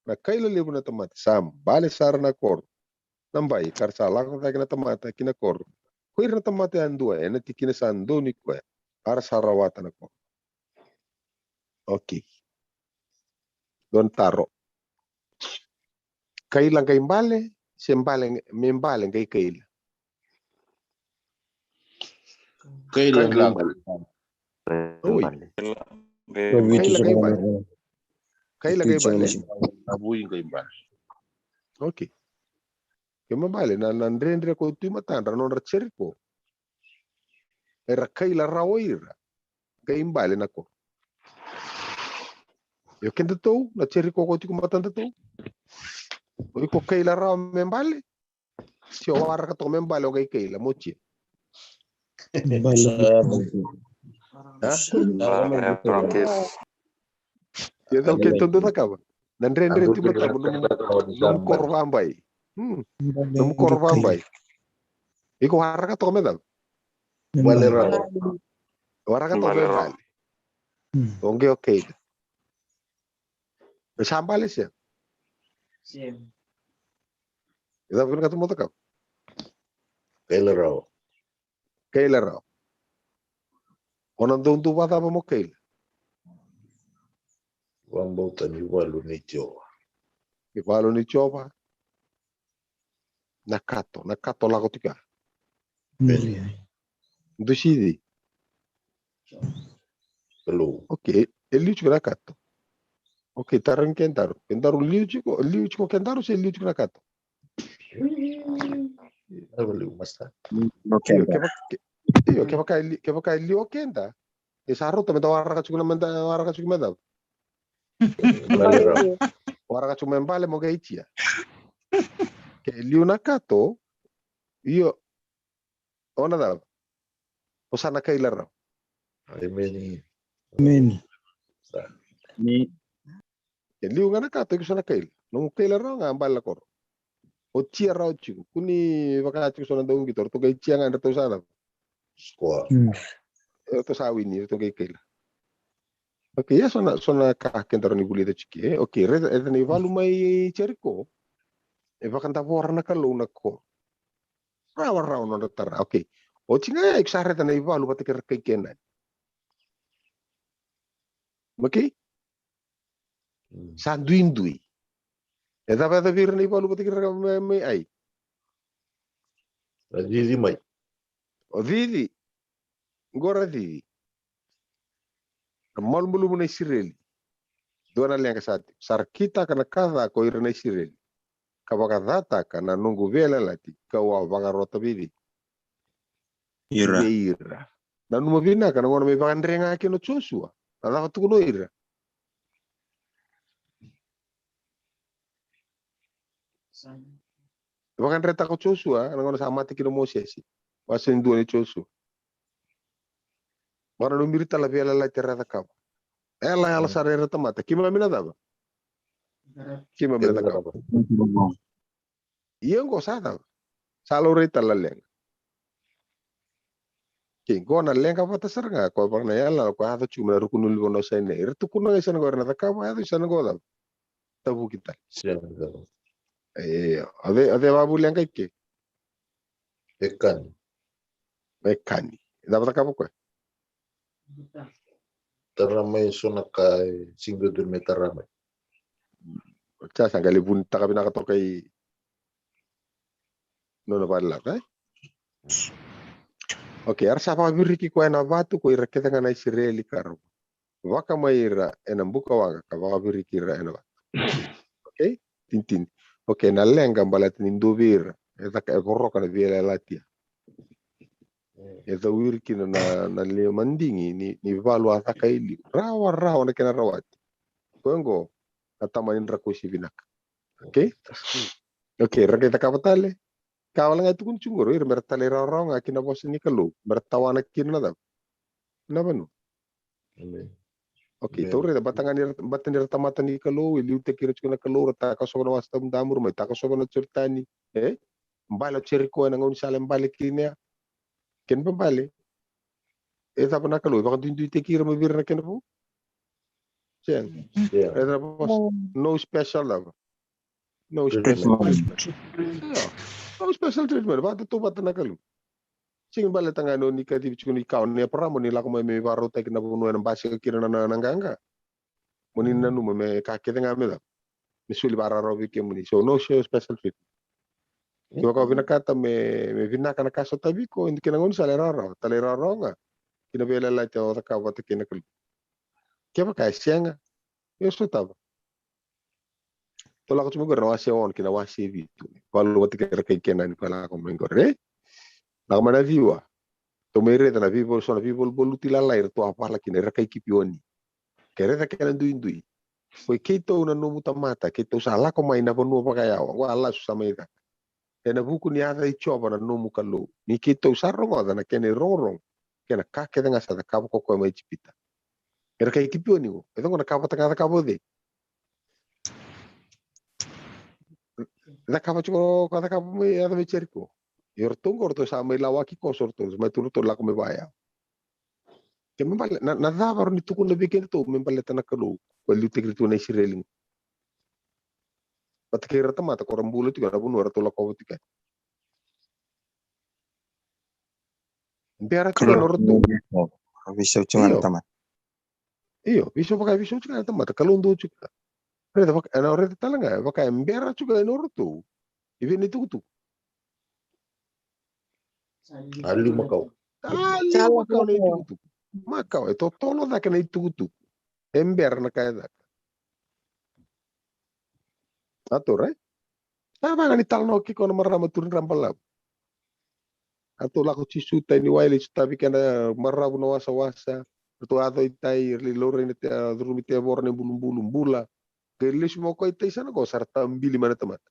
Na kaila levu na tamata, sa bale sara na koro. Na bai, ka ra sa lako cake na tamata ki na koro. Ko ira na tamata yadua, ena tikina sa donu i koya. A ra sa rawata na koro. Okei. Dua na taro. Kaila qai bale, se bale, me bale qai kaila? Kaila qai bale. Oi. Kaila qai bale. Kaila qai bale. Davui qai bale. Okei. Ke me bale, na, na dredre ko tu i matadra, nodra Jeriko. Era kaila rawa o ira. Qai bale na koro. Io kedatou, na Jeriko ko tiko matadatou. O iko kaila rawa me bale. Se o waraka toka me bale o qai kaila, mo tia. Bale. A? Ia dau ke tou dau cakava. Na dredre tu i matadra, nomu, nomu koro vabai. Hmm. Nomu koro vabai. Iko waraka toka me cava? Bale rawa. Waraka toka me bale. Oqe, okei. E sa bale se? Sim. E cava vinakata mo cakava? Kaila rawa. Kaila rawa. O na dau dau vakacava mo kaila? Vakabauta ni valu ni Jiova. Ni valu ni Jiova. Na kato, na kato lako tiko ya. Dusici. Hello. Okei, e liu tiko na kato. Okei, tarogi kedaru. Kedaru liu tiko, liu tiko kedaru se liu tiko na kato? Io, kevaka, io, kevaka e liu o keda. E sa rauta meda waraka tiko na, meda waraka tiko me cava? Waraka tiko me bale mo qai tia. Ke liu na kato, io, o na cava? O sa na kaila rawa. Emeni. Emeni. Ni. E liu ga na kato, iko sa na kaila. Nomu kaila rawa ga bale na koro. O tia rawa tiko. Kua ni vaka tiko so na dau qito, ratou qai tia ga, ratou sa cava? Score. Ratou sa wini, ratou qai kaila. Okei, ia so na, so na ka kedaru ni vulica tiko. Okei, raica, raica na ivalu mai Jeriko. E vakadavora na Kalou na koro. Rawarawa nodra tara. Okei. Oti ga ya iko sa raica na ivalu vata kei ira kai Kenani. Okei? Sa duidui. E cava e yacovi ira na ivalu vata kei ira mai, mai Ai? A cici mai. O cici. Qo ra cici. Na malumalumu na Isireli. Dua na leqa sa tiko. Sa ra kitaka na ka ca ko ira na Isireli. Ka vakacataka na noqu veiyalayalati kau a vakarota vei ira. Nanuma vinaka na gauna me vakadre ga kina o Josua. Na cava tukuna o ira? Vakadreta ko Josua na gauna sa mate kina o Mosese. Wase ni dua ni Josua. Vakananumi ira tale na veiyalayalati era cakava. Yalayala sara era tamata. Keimami na cava? Keimami na cakava. Ia oqo sa cava? Sa laurai tale na leqa. Kei qo na leqa vata sara ga ko vaka na yalayala ko yaco tiko mai na ruku ni ulunivanua o Sainai. Era tukuna ga i sana qo era na cakava, yaco i sana qo cava? Tavuki tale. Io, o cei, o cei vakavu leqa i ke? E kani. E kani. E cava cakava o koya? Tara mai so na ka e sega ni dodonu me tara mai. Sa sa qai lai vunitaka vinaka toka i nona vakaleleka, e? Okei, era sa vakaviriki koya ena vatu ko ira kece ga na Isireli ka ra vakamai ira ena buka waqa ka vakaviriki ira ena vatu. Okei? Tinitini. Okei, na leqa baleta ni dua vei ira e caka, e voroka na veiyalayalati ya. E cawiri kina na, na lewe madigi ni, ni valu a caka e liu. Rawarawa na kena rawati. Koya oqo na tamani drakusi vinaka. Okei? Okei, ra qai cakava tale. Ka wale ga e tukuni tiko qori, ira mera talairawarawa ga ki na vosa ni Kalou. Mera tawana kina na cava? Na vanua. Okei, tou raica, baleta ga ni ra, baleta ni ra tamata ni Kalou, e liutaki ira tiko na Kalou, ra takosova na Wasa Damudamu, ra mai takosova na Joritani, e? Bale o Jeriko ena gaunisala e bale kina ya. Kena ibalebale, e cava na Kalou, e vakaduiduitaki ira mai vei ira na kena vu? Sega. E cava? No special cava? No special treatment. Io. No special treatment. Vakatautauvata na Kalou. Sega ni baleta ga ni o ni kacivi tiko ni kawa nei Eparama, ni lako mai me vakarautaki na vanua ena basika kina na, na, na qaqa. Mo ni nanuma me ka kece ga me cava? Me soli vakararawa vei kemuni. So no special treatment. Kevaka o vinakata me, me vinaka na ka sotavi iko, e dua kina gaunisala e rawarawa, talairawarawa ga ki na veiyalayalati o cakava vata kei na Kalou. Kevaka e sega, e sotava. Tou lako tu mai qori na wase ono ki na wase vitu. Valu vata kei ira kai Kenani ka lako mai qori, e? Lako mai na ciwa. Tou mai raica na veivol, so na veivolivoli lutu lalai ratou a vala kina ira kai Kipioni. Ke raica kena duidui. Ko i keitou na nomu tamata, keitou sa lako mai na vanua vakayawa. Qo a lasu sa mai caka. Ena vuku ni yaca i Jiova na nomu Kalou. Ni keitou sa rogoca na kena irogorogo kei na ka kece ga sa cakava ko koya mai Ijipita. Era kai Kipioni qo. E cakava na ka vata ga cakava o cei? Cakava tiko ko a cakava mai, yaco mai Jeriko. Ia o ratou qo, o ratou sa mai lawaki koso o ratou, mai tu o ratou lako mai vaya. Ke me bale, na, na cava rawa ni tukuna vei kedatou me baleta na Kalou ko liutaki ira tu na Isireli qo? Vata kei ira tamata ko ra bula tiko ena vanua ratou lakova tiko yani. Bera tiko na nodratou. Veisau tiko ga na tamata. Io, veisau vaka, veisau tiko ga na tamata, Kalou dua tiko ga. Raica vaka, ena raica tale ga, vaka e bera tiko ga ena nodratou. I vei na itukutuku? A liu makawa. A liu makawa na itukutuku. Makawa, e totolo cake na itukutuku. E bera na ka e caka. A tou rai? Sa vaka ni talanoa kei koya na marama turi dra balavu. A tou lako Jisu tai ni wai, lai sotavi kena maravu na wasawasa. A tou yaco i tai, lai laurai na te, curumi tevoro na ibulubulu, bula. Qai lesu mai o koya i tai, sa na qo sa ra tabili mai na tamata.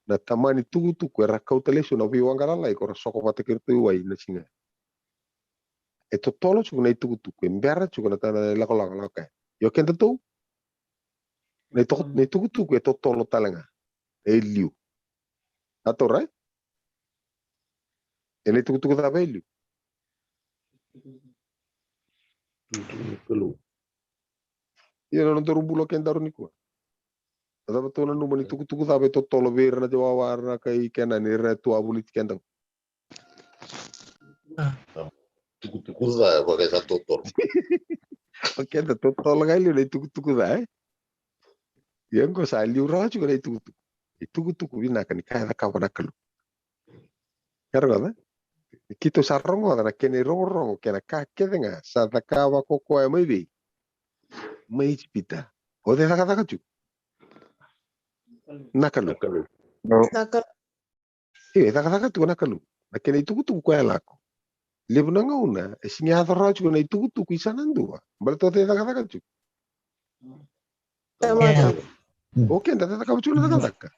Na tamani tukutuku era kauta lesu na veiwaqa lalai ko ra soko vata kei ratou i wai na siga. E totolo tiko na itukutuku, e bera tiko na tana e lakolako, lako kaya. Io kedatou? Na itukutuku e totolo tale ga. E liu. A tou rai? E na itukutuku cava e liu? Ia na nodaru bula kedaru nikua. A cava tou nanuma ni tukutuku cava e totolo vei ira na ciwawa, ra na kai Kenani, ira tu a voliti keda? Tukutuku ca e vaka e sa totolo. O keda totolo ga e liu na itukutuku ca, e? Ia oqo sa liu rawa tiko na itukutuku. Itukutuku vinaka ni ka e cakava na Kalou. Ka rogoca? Keitou sa rogoca na kena irogorogo kei na ka kece ga sa cakava ko koya mai vei? Mai Ijipita. O cei cakacaka tiko? Na Kalou. Na Kalou. Io, e cakacaka tiko na Kalou. Na kena itukutuku koya e lako. Levu na gauna e sega ni yaco rawa tiko na itukutuku i sa na dua. Baleta o cei cakacaka tiko? Tamata. O keda cakacaka tiko na cakacaka.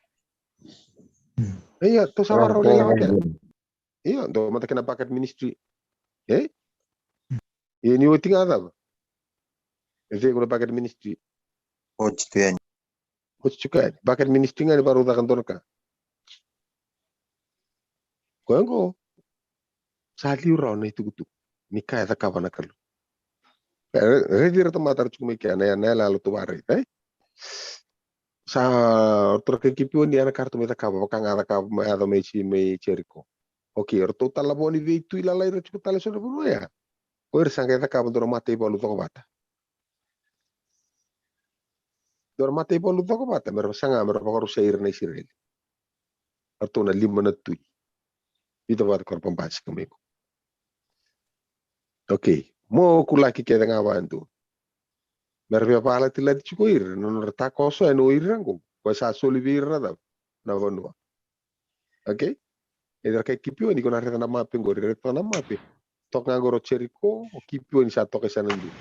Ia, tou sa vakarau lailai vata. Ia, dou mata kena bucket ministry. E? Ia ni oti ga cava? E cei qo na bucket ministry? Oti tu yani. Oti tu yani. Bucket ministry ga ni vakarau caka dua na ka. Koya qo. Sa liu rawa na itukutuku ni ka e cakava na Kalou. Raici ira tamata ra tiko mai kea na yalayala tou vakaraica, e? Sa ratou ra kai Kipioni, ya na ka ratou mai cakava, vaka ga cakava mai, yaco mai Jeriko. Okei, ratou tala vo ni veitui lalai ra tiko tale so na vanua ya. O ira sa qai cakava dua na mataivalu cokovata. Dua na mataivalu cokovata me ra saga me ra vakarusai ira na Isireli. Ratou na lima na tui. Vica vata ko ra babasika mai ko. Okei, mokulaki kece ga vadu. Me ra via valatilati tiko ira na nodra takoso ena o ira qo. Koya sa soli vei ira na cava? Na vanua. Okei. E ra kai Kipioni, ko na raica na mape qori, raica na mape. Toka ga qori o Jeriko, o Kipioni sa toka i sana dua.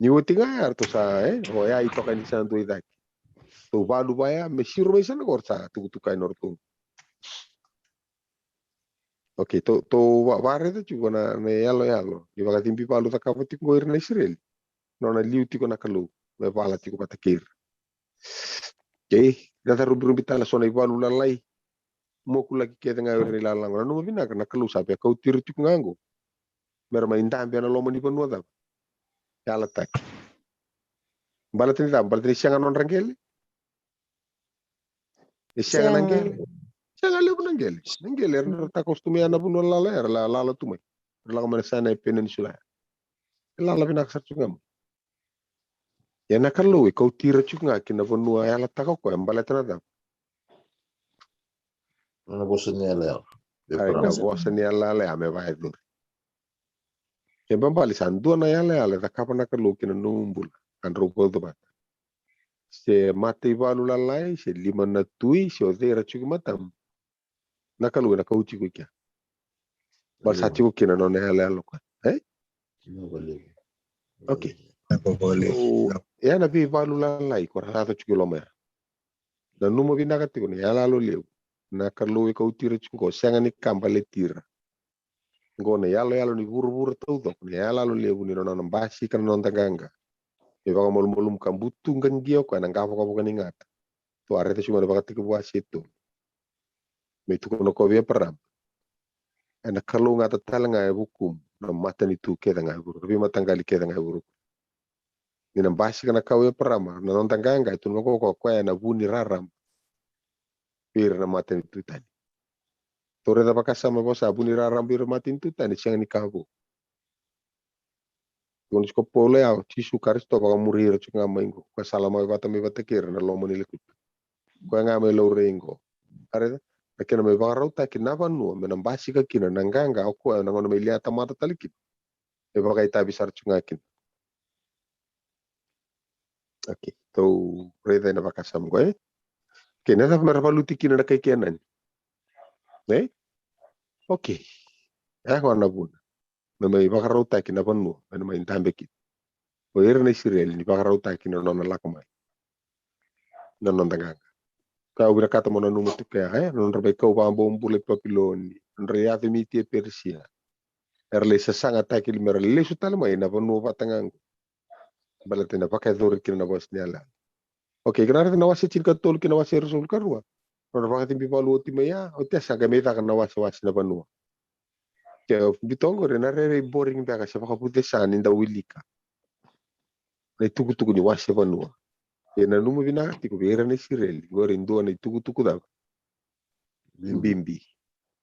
Ni oti ga ya ratou sa, e, o ya i toka ni sana dua i cake. Tou valu vaya me siro mai sana qori sa tukutuka i noratou. Okei, tou, tou vakaraica tiko na, na yaloyalo ni vakacibi valu cakava tiko qo ira na Isireli. Nona liu tiko na Kalou me vala tiko vata kei ira. Okei, na ca rubirubi tale so na ivalu lalai. Mokulaki kece ga ira na ilalago. Nanuma vinaka, na Kalou sa via kauti ira tiko ga qo me ra mai dabe ena loma ni vanua cava? Yalataki. Baleta ni cava? Baleta ni sega nodra qele. E sega na qele. Sega levu na qele. Na qele era takoso tu mai ya na vanua lala era lala tu mai. Era lako mai na Sinai Peninsula ya. E lala vinaka sara tiko ga mai. Ia na Kalou e kauti ira tiko ga ki na vanua e yalataka o koya baleta na cava? Na vosa ni yalayala. Na vosa ni yalayala ya me vakayacori. E babali sa dua na yalayala e cakava na Kalou ki na nomu bula. A drau vauca vata. Se mataivalu lalai, se lima na tui, se o cei ra tiko i matamu. Na Kalou ena kauti iko i kea. Baleta sa tiko kina na nona yalayala o koya. E? Okei. Ia na veivalu lalai ko ra yaco tiko i loma ya. Nanuma vinaka tiko na yalayala levu. Na Kalou e kauti ira tiko qo, sega ni ka baleti ira. Qo na yaloyalo ni vuravura taucoko, na yaloyalo levu ni nona basika na noda qaqa. Me vakamalumalumu ka butu qaqia o koya na qavokavoka ni gata. Tou a raica tiko mai na Vakatekivu wase e tolu. Me tukuna o koya vei Eparama. Ena kalougata tale ga e vukumu na matanitu kece ga e vuravura, na veimataqali kece ga e vuravura. Ni na basika na kawa i Eparama, na noda qaqa e tukuna o koya, o koya ena vu ni rarama vei ira na matanitu tani. Tou raica vakasama, vosa vu ni rarama vei ira na matanitu tani, sega ni ka vou. Tukuna tiko o Paula ya, o Jisu Karisito vakamuri ira tiko ga mai qo. Koya sa lako mai vata, mai vata kei ira na loma ni lekutu. Koya ga mai laurai qo. A raica na kena mai vakarautaki na vanua me na basika kina na qaqa o koya na gauna mai lia tamata tale kina. E vakaitavi sara tiko ga kina. Okei, tou raica ena vakasama qo, e? Okei, na cava me ra valuti kina na kai Kenani? E? Okei. E, qo na vuna me mai vakarautaki na vanua me na mai dabe kina. O ira na Isireli ni vakarautaki na nona lako mai na noda qaqa. Ka au vinakata mo nanuma tiko ya, e? Na nodra mai kau vakabobula i Papiloni, na nodra yaco i Mitia, Perisia. Era lai sasagataki li me ra lesu tale mai na vanua vata ga qo. Baleta ni na vakayacori kina na vosa ni yalayala. Okei, ke na raica na wase tinikatolu kei na wase ruasagavulu ka rua. Nodra vakacibi valu oti mai ya, oti ya sa qai mai caka na wasewase na vanua. Ke biu toka qori, na rairai boring beka se vakavucesa ni da wilika na itukutuku ni wase vanua. E nanuma vinaka tiko vei ira na Isireli qori e dua na itukutuku cava? Bibi.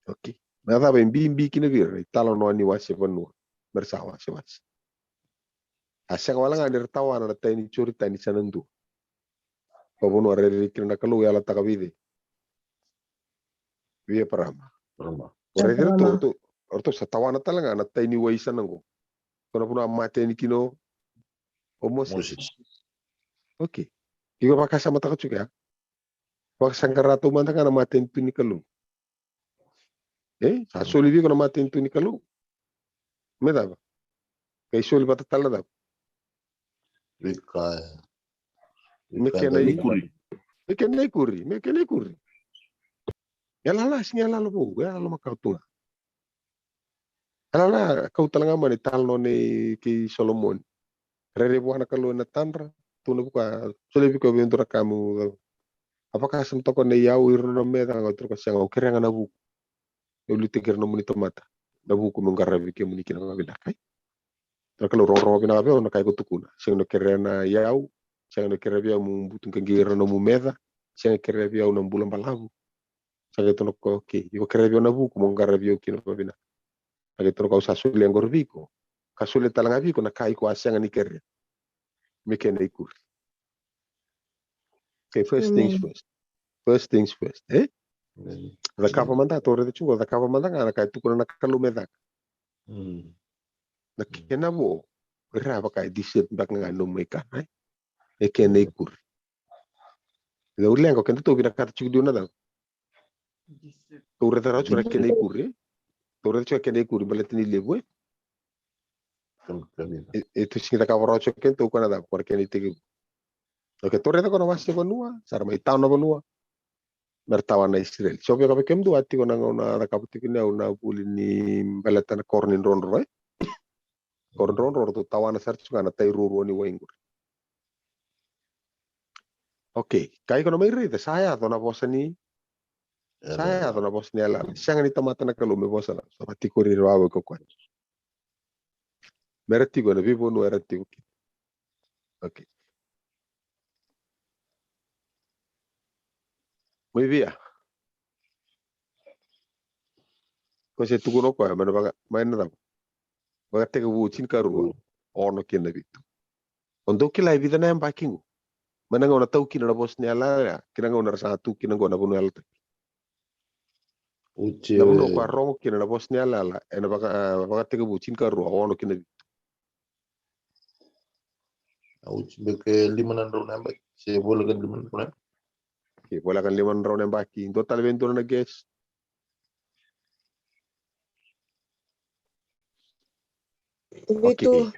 Okei. Na cava e bibi kina vei ira? Na italanoa ni wase vanua. Me ra sa wasewase. A sega wale ga ni ra tawana na tai ni Joritani sa na dua. Ko vanua rairai kina na Kalou e yalataka vei cei? Vei Eparama. Eparama. O raici iratou, ratou, ratou sa tawana tale ga na tai ni wai sa na qo. Ko na vanua a mate yani kina o Mosese. Okei. Iko vakasamataka tiko ya. Vakasaqara taumada ga na matanitu ni Kalou. E, sa soli vei iko na matanitu ni Kalou. Me cava? Qai soli vata tale na cava? Veika. Me kena ikuri. Me kena ikuri. Me kena ikuri. Yalayala, sega ni yalayala vou, yalayala makawa tu ga. Yalayala kau tale ga mai na italanoa nei kei Solomoni. Rairai vua na Kalou ena tadra, tu na vuku, a solia vei iko e dua na ka meu cau. A vakasama toka na iyau, ira na nona meca, ga oti ira ko sega, au kerea ga na vuku. Meu liutaki ira na nomuni tamata. Na vuku meu qaravi kemuni kina vakavinaka. Dua na Kalou, rogorogo vinaka vei au na ka iko tukuna. Sega ni o kerea na iyau, sega ni o kerea vei au meu butuqaqi ira na nomu meca, sega ni kerea vei au na bula balavu. Sa qai tukuna o koya, okay, iko kerea vei au na vuku meu qaravi au kina vakavinaka. Sa qai tukuna o koya, au sa solia qori vei iko, ka solia tale ga vei iko na ka iko a sega ni kerea. Me kena ikuri. Okay, first things first. First things first, e? Cakava mada, tou raica tiko, cakava mada ga na ka e tukuna na Kalou me caka. Na kena vo, ira vaka e dessert beka ga e nomu mai kana, e? E kena ikuri. Io, au leqa o kedatou vinakata tiko dua na cava. Tou raica rawa tiko na kena ikuri, e? Tou raica tiko na kena ikuri baleta ni levu, e? E, e tou sega ni cakava rawa tiko o kedatou ko na cava, ko na kena itekivu. Okay, tou raica ko na wase vanua, sa ra mai tawa na vanua. Me ra tawa na Isireli. So vei kemudou a tiko na gauna a cakava tiko ni au na vuli ni baleta na koro ni drodro, e? Koro drodro, ratou tawana sara tiko ga na tai ruarua ni wai qori. Okay, ka iko na mai raica, sa yaco na vosa ni, sa yaco na vosa ni yalayala. Sega ni tamata na Kalou me vosa na, sa vakatikori ira vakaoqo ko koya. Me ra tiko ena veivanua era tiko kina. Okay. Mai via. Ko se tukuna o koya, mai na vaka, mai na cava? Vakatekivu tinikarua, ono kina na vitu. O dou kila e vica na yabaki qo? Mai na gauna tau kina na vosa ni yalayala, kina gauna era sa tu kina qo na vanua yalataki. Na vanua ko a rogo kina na vosa ni yalayala, ena vaka, a, vakatekivu tinikarua, ono kina vitu. Au tiko beka e lima na drau na yabaki. Se voleka ni lima na drau na yabaki. Okay, voleka ni lima na drau na yabaki. Dua tale vei dua na guess. Vitu. Okay.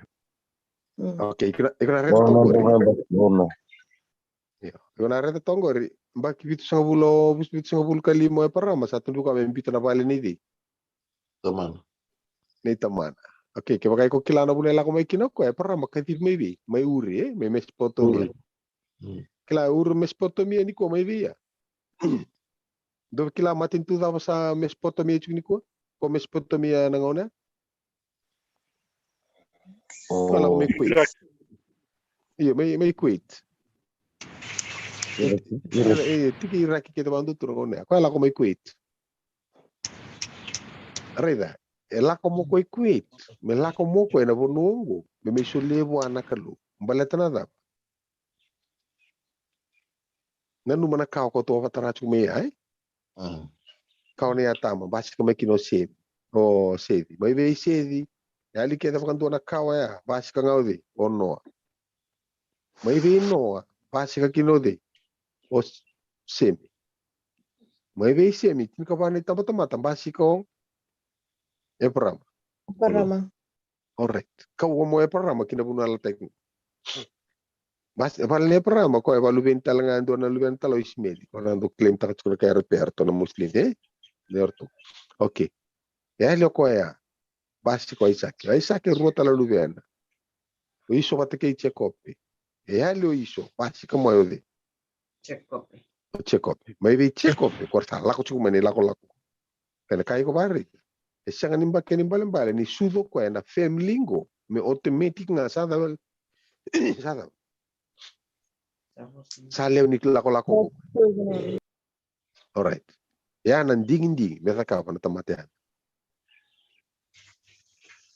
Mm. Okay, iko na, iko na raica toka qori. Io, iko na raica toka qori. Yabaki vitusagavulu, vitusagavulu ka lima o Eparama, sa tu vua me biuta na vale nei cei? Tamana. Nei tamana. Okay, kevaka iko kila na vanua e lako mai kina o koya, Eparama kacivi mai vei? Mai Uri, e? Mai Mesopotamia. Uri. Mm. Kila Uri, Mesopotamia nikua mai vei ya? Dou kila matanitu cava sa Mesopotamia tiko nikua? Ko Mesopotamia na gauna ya? O. Koya lako mai Kuwait. Iraq. Io, mai, mai Kuwait. Iraq. Io, e, tiki Iraq kece vakadua tu na gauna ya. Koya lako mai Kuwait. Raica, e lako mai o koya i Kuwait. Me lako mai o koya ena vanua oqo. Me mai solia vua na Kalou. Baleta na cava? Nanuma na kawa ko tou a vakatara tiko mai ya, e? Mm. Kawa nei Atama, basika mai kina o Seci. O Seci. Mai vei Seci, e yali kece vakadua na kawa ya, basika ga o cei? O Noa. Mai vei Noa, basika kina o cei? O S-, Semi. Mai vei Semi, tinikava na itabatamata, basika o Eparama. Eparama. Alright. Kau o mo Eparama ki na vanua yalataki. Bas, e vale ni Eparama, koya e vakaluveni tale ga e dua na luvena tale o Isimeli. Ko na dau claim taka tiko na kai Arapi, eratou na Muslim, e? Ni oratou. Okay. E yali o koya. Basika o Aisake. O Aisake e rua tale na luvena. O Iso vata kei Jekope. E yali o Iso. Basika mai o cei? Jekope. O Jekope. Mai vei Jekope, ko ra sa lako tiko mai na ilakolako. Kena ka iko vakaraica. E sega ni baki ni balebale ni sucu o koya ena family qo. Me automatic ga sa cava. Sa cava. Sa lewe ni ilakolako qo. Alright. Ya na digidigi me cakava na tamata ya.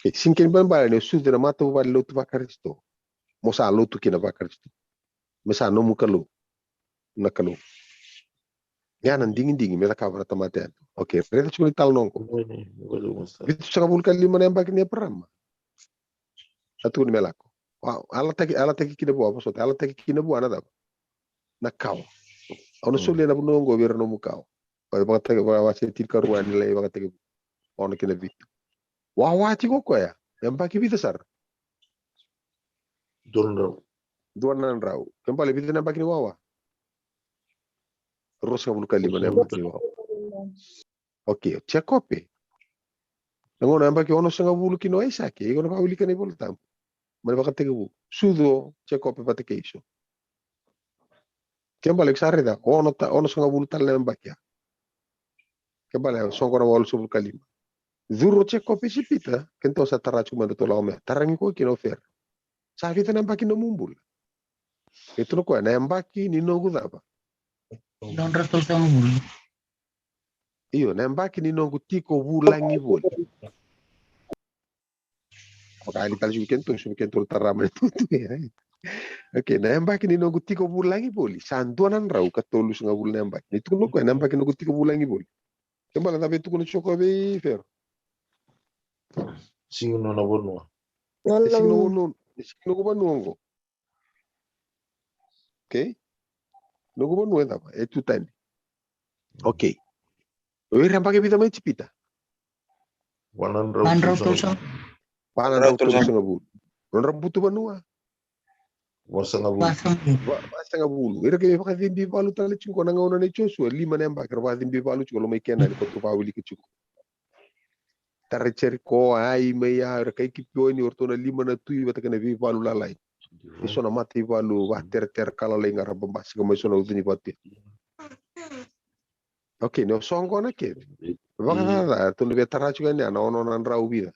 E sega ni kena ibalebale ni o sucu ena matavuvale lotu vaKarisito. Mo sa lotu kina vaKarisito. Me sa nomu Kalou na Kalou. Ya na digidigi me cakava na tamata ya. Okay, raica tiko na italanoa qo. Vitusagavulu ka lima na yabaki nei Eparama. A tukuni me lako. Wow, yalataki, yalataki kina vua, vosota, yalataki kina vua na cava? Na kawa. Au na solia na vanua oqo vei ira na nomu kawa. Vakatekivu, va, wase tinikarua ni Lai Vakatekivu. Ono kina vitu. Wawa tiko o koya. Yabaki vica sara? Dua na drau. Dua na drau. Kena ibalebale vica na yabaki ni wawa? Ruasagavulu ka lima na yabaki ni wawa. Okay, o Jekope. Na gauna yabaki onosagavulu kina o Aisake, iko na vakawilika na iVolatabu. Mai na Vakatekivu. Sucu o Jekope vata kei Iso. Kena ibalebale iko sa raica, ono ta-, onosagavulu tale na yabaki ya. Kena ibalebale, soqo na walusagavulu ka lima. Curu o Jekope i Ijipita, kedatou sa tara tiko mada, tou lako mai. Tarogi koya kina o Fero. Sa vica na yabaki nomu bula? E tukuna o koya, na yabaki ni noqu cava? Dua na drau tolusagavulu. Io, na yabaki ni noqu tiko vulagi voli. Vakayali tale tiko vei kedatou, so vei kedatou tara mai na tutu. Okay, na yabaki ni noqu tiko vulagi voli. Sa dua na drau ka tolusagavulu na yabaki. Ni tukuna o koya, na yabaki ni noqu tiko vulagi voli. Kena ibalebale cava e tukuna tiko o koya vei Fero? Sega ni nona vanua. E sega ni nona vanua, e sega ni noqu vanua oqo. Okay? Noqu vanua e cava? E tu tani. Okay. O ira yabaki vica mai Ijipita? One hundred. One hundred thousand. One hundred thousand. Nodra butu vanua? Vasagavulu. Vasagavulu. Va-, vasagavulu. Ira qai vakacibi valu tale tiko na gauna nei Josua, lima na yabaki, era vakacibi valu tiko loma i Kenani, koya tou vakawilika tiko. Tara i Jeriko, Ai, mai ya, era kai Kipioni, o ratou na lima na tui vata kei na veivalu lalai. Eso na mataivalu vateretere ka lalai ga ra babasika mai eso na uca ni vatu. Okay, ni o soqona kece. Vakacaca, ratou na via tara tiko yani na ono na drau vica.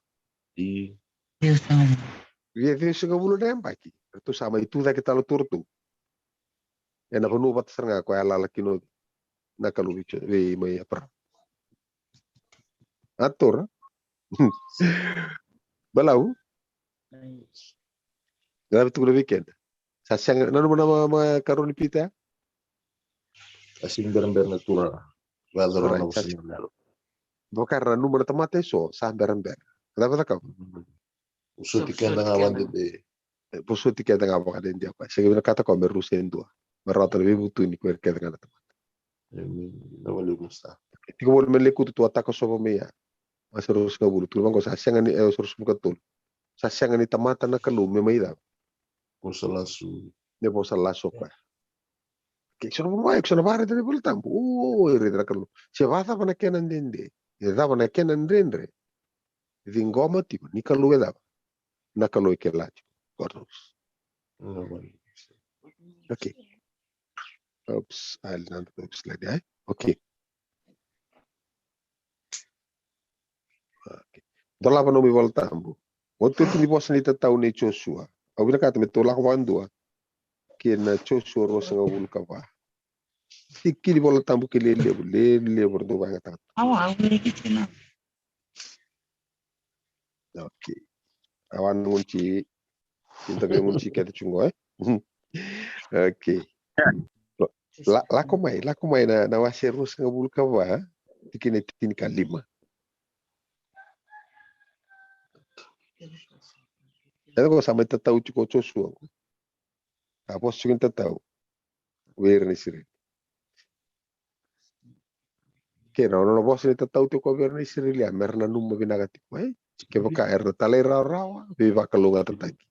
Via ciwasagavulu na yabaki. Ratou sa mai tu cake tale tu ratou. Ena vanua vata sara ga koya a lala kina na Kalou vei, vei mai Eparama. A tora. Balavu. Cava e tukuna vei keda? Sa sega, nanuma na ma, ma karua ni Pita? A sega ni berabera na Turaga. Vacava na vosa ni Yalo. Vaka era nanuma na tamata eso, sa berabera. Cava cakava? Vosoti keda ga vakadede. E, vosoti keda ga vakadede o koya. Sega ni vinakata o koya me rusa e dua. Me rawata na veivutuni ko ira kece ga na tamata. Emeni. Vinaka vakalevu sa. Tiko voli mai na Lekutu tou a takosova mai ya. Wase ruasagavulu, tukuna vaqo sa sega ni, e, wase ruasagavulu ka tolu. Sa sega ni tamata na Kalou me mai cava? Vosa lasu. Me vosa lasu o koya. Ke so na vavai, ke so na vakaraica na iVolatabu. O, e raica na Kalou. Se vacava na kena dede, e cava na kena dredre, ciqoma tiko ni Kalou e cava? Na Kalou e kila tiko. God knows. Okay. Oops, I landed, oops, slide, eh? Okay. Okay. Dolava nomu iVolatabu. Otioti ni vosa ni tatau nei Josua. Au vinakata me tou lako vakadua kei na Josua ruasagavulu ka va. Tiki ni iVolatabu kei Lelevu, Lelevu, ra dau vakayagataka. Awa, au vei kiti na. Okay. Awa na gunu ti. Tinta vei gunu ti keda tu qo, e? Okay. La, lako mai, lako mai na, na wase ruasagavulu ka va, tikina e tinikalima. E qo sa mai tatau tiko o Josua. A vosa tiko ni tatau vei ira na Isireli. Kei na nona vosa ni tatau tiko vei ira na Isireli, a mera nanuma vinaka tiko, e? Kevaka era na talairawarawa, veivakalougatataki.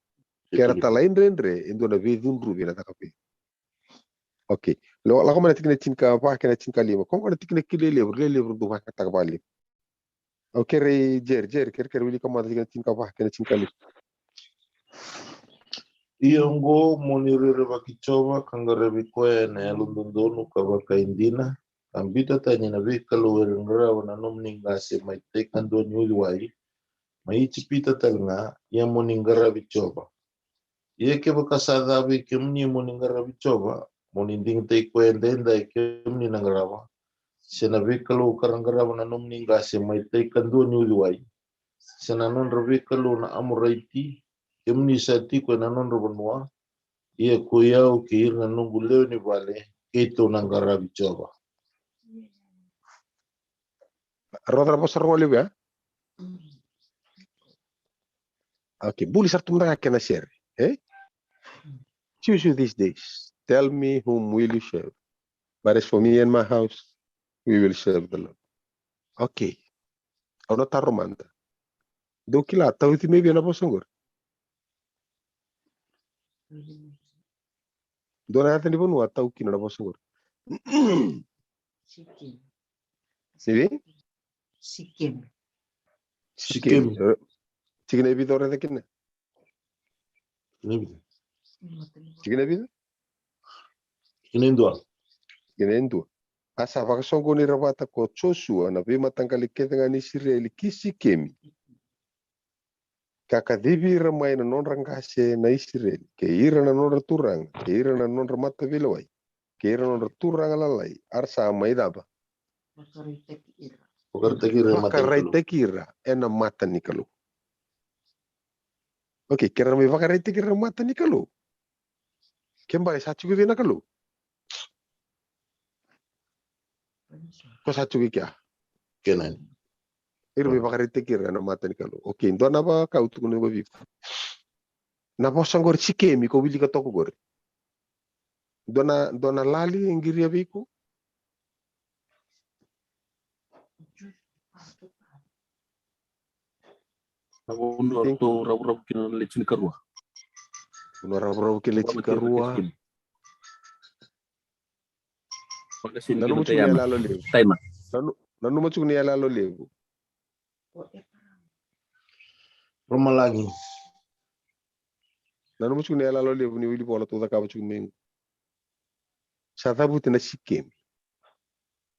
Ke ra talaidredre, e dua na veicudruvi ena caka vei ira. Okay. Lo, lako mai na tikina tinikava kei na tinikalima. Ko qo na tikina kei Lelevu, Lelevu ra dau vakayagataka vakalevu. Au kerei Jerry, Jerry, kere, kere wilika mada tikina tinikava kei na tinikalima. Ia oqo, mo ni rerevaki Jiova ka qaravi koya ena yalododonu ka vakaidina, ka biuta tani na veikalou era qarava na nomuni qase mai tai kadua ni uciwai, mai Ijipita talega, ia mo ni qaravi Jiova. Ia kevaka sa ca vei kemuni mo ni qaravi Jiova, mo ni digitaki koya edaidai, kemuni na qarava, se na veikalou ka ra qarava na nomuni qase mai tai kadua ni uciwai, se na nodra veikalou na Amoraiti, kemuni sa tiko ena nodra vanua, ia koi au kei ira na noqu lewe ni vale, keitou na qaravi Jiova. Roca na vosa rogo levu ya. Okay, buli sara tu mada ga kena sere, e? Choose you these days. Tell me whom will you serve. But as for me and my house, we will serve the Lord. Okay. Au na taro mada. Dou kila, tauci mai vei na vosa qori. Dua na yaca ni vanua tau kina na vosa qori. Siri? Sikemi. Sikemi. Tikina e vica o raica kina? Tikina e vica? Tikina e dua. Tikina e dua. A sa vakasoqoni ira vata ko Josua na veimataqali kece ga ni Isireli ki Sikemi, ka kacivi ira mai na nodra qase na Isireli, kei ira na nodra turaga, kei ira na nodra mataveilewai, kei ira na nodra turaga lalai, a ra sa mai cava? Vakaraitaki ira ena mata ni Kalou. Vakaraitaki ira ena mata ni Kalou. Okay, ke ra mai vakaraitaki ira ena mata ni Kalou, ke bale sa tiko vei na Kalou? Ko sa tiko i kea? Kenani. Ira mai vakaraitaki ira ena mata ni Kalou. Okay, dua na vaka au tukuna vei iko. Na vosa qori Sikemi ko wilika toka qori, dua na, dua na lali e qiria vei iko? Na vanua ratou ravuravu kina na le tinikarua. Vanua ravuravu kina na le tinikarua. Nanuma tiko ni yaloyalo levu. Taima. Nanu, nanuma tiko ni yaloyalo levu. Romalagi. Nanuma tiko ni yaloyalo levu ni wili vola tou cakava tiko mai qo. Sa cavuti na Sikemi.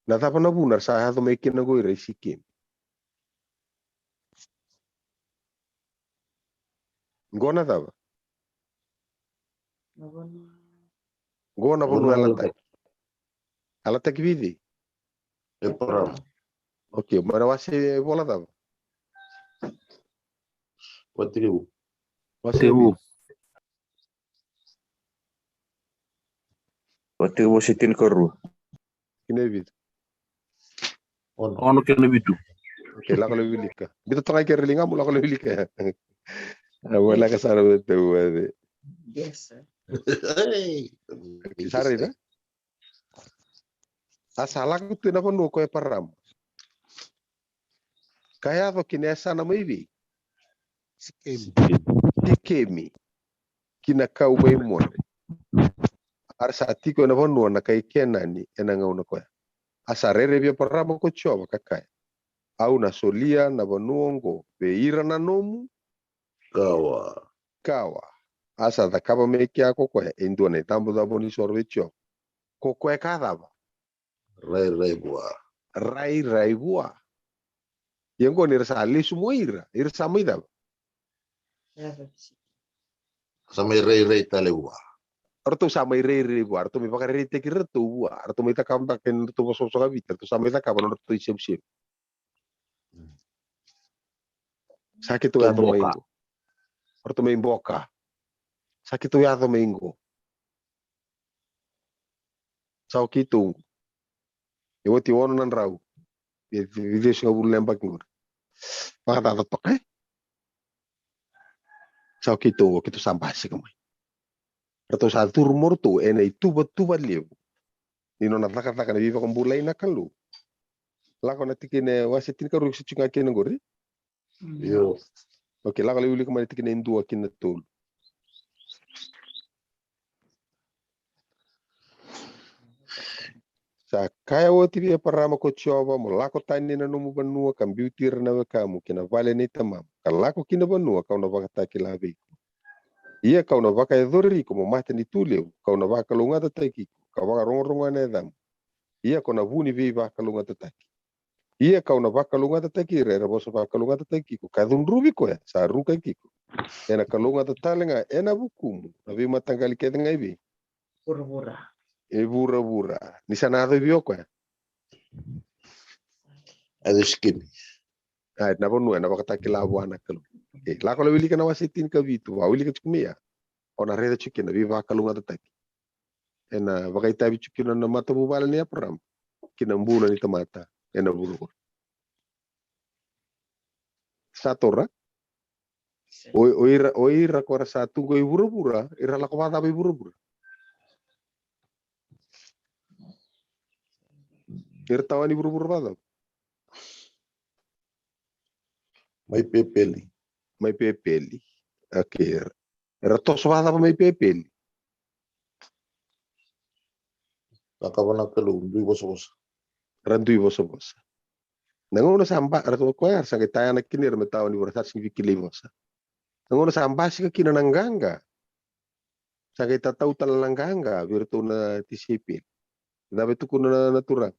Na cava na vuna ra sa yaco mai kina qo ira i Sikemi? Qo na cava? Qo na vanua e yalataki. Yalataki vei cei? Eparama. Okay, mai na wase vola cava? Wase tekivu. Wase tekivu. Wase tinikarua. Tikina e vica? Ono. Ono kei na vitu. Okay, lako lai wilika. Biuta toka ga i kea na ligamu, lako lai wilika. A, voleka sara vei tou, e. Sa raica? A sa lako tu ena vanua ko Eparama, ka yaco ki na yasana mai vei? Sikemi. Sikemi, ki na kau mai More. A ra sa tiko ena vanua na kai Kenani ena gauna koya. A sa rairai vei Eparama ko Jiova, ka kaya, Au na solia na vanua oqo vei ira na nomu kawa. A sa cakava mai kea ko koya e dua na icabocabo ni soro vei Jiova. Ko koya ka cava? Rairai vua. Rairai vua. Ia oqo ni ra sa lesu mai ira, ira sa mai cava? Sa mai rairai tale vua. Ratou sa mai rairai vua, ratou mai vakaraitaki iratou vua, ratou mai cakava beka na nodratou vosavosa vakaviti, ratou sa mai cakava na nodratou isevusevu. Sa keitou yaco mai qo. Ratou mai boka. Sa keitou yaco mai qo. Sa o keitou qo. E oti ono na drau. E vitusagavulu na yabaki qori. Vakacaca toka, e? Sa o keitou qo, keitou sa basika mai. Ratou sa curu mo ratou ena ituvatuva levu ni nona cakacaka na veivakabulai na Kalou. Lako na tikina e wase tinikarua, se tiko ga kina qori? Io. Okay, lako lai wilika mai na tikina e dua ki na tolu. Sa kaya oti vei Eparama ko Jiova, Mo lako tani ena nomu vanua ka biuti ira na wekamu kei na vale nei tamamu, ka lako ki na vanua kau na vakatakila vei iko. Ia kau na vakayacori iko mo matanitu levu, kau na vakalougatataki iko, ka vakarogorogo ena yacamu. Ia ko na vu ni veivakalougatataki. Ia kau na vakalougatataki ira era vosa vakalougatataki iko, ka cudruvi koya sa rukaki iko. Ena kalougata tale ga ena vukumu na veimataqali kece ga i vei? Vuravura. E vuravura. Ni sa na yacovi o koya? Yaco Sikemi. A, na vanua ena vakatakila vua na Kalou. E, lako lai wilika na wase tinikavitu, vakawilika tiko mai ya. O na raica tiko kina na veivakalougatataki ena vakaitavi tiko kina na matavuvale nei Eparama kei na bula ni tamata ena vuravura. Sa taura? O, o ira, o ira ko ra sa tu qo i vuravura, ira lako vakacava i vuravura? Ira tawani vuravura vakacava? Mai Pepeli. Mai Pepeli. Okay. Era toso vakacava mai Pepeli? Cakava na Kalou, dui vosavosa. Ra dui vosavosa. Na gauna sa ba, ratou koya era sa qai tayana kina ira me tawa ni vura, sa sega ni veikilai vosa. Na gauna sa basika kina na qaqa, sa qai tatau tale na qaqa vei iratou na tisaipeli. Cava e tukuna na, na Turaga?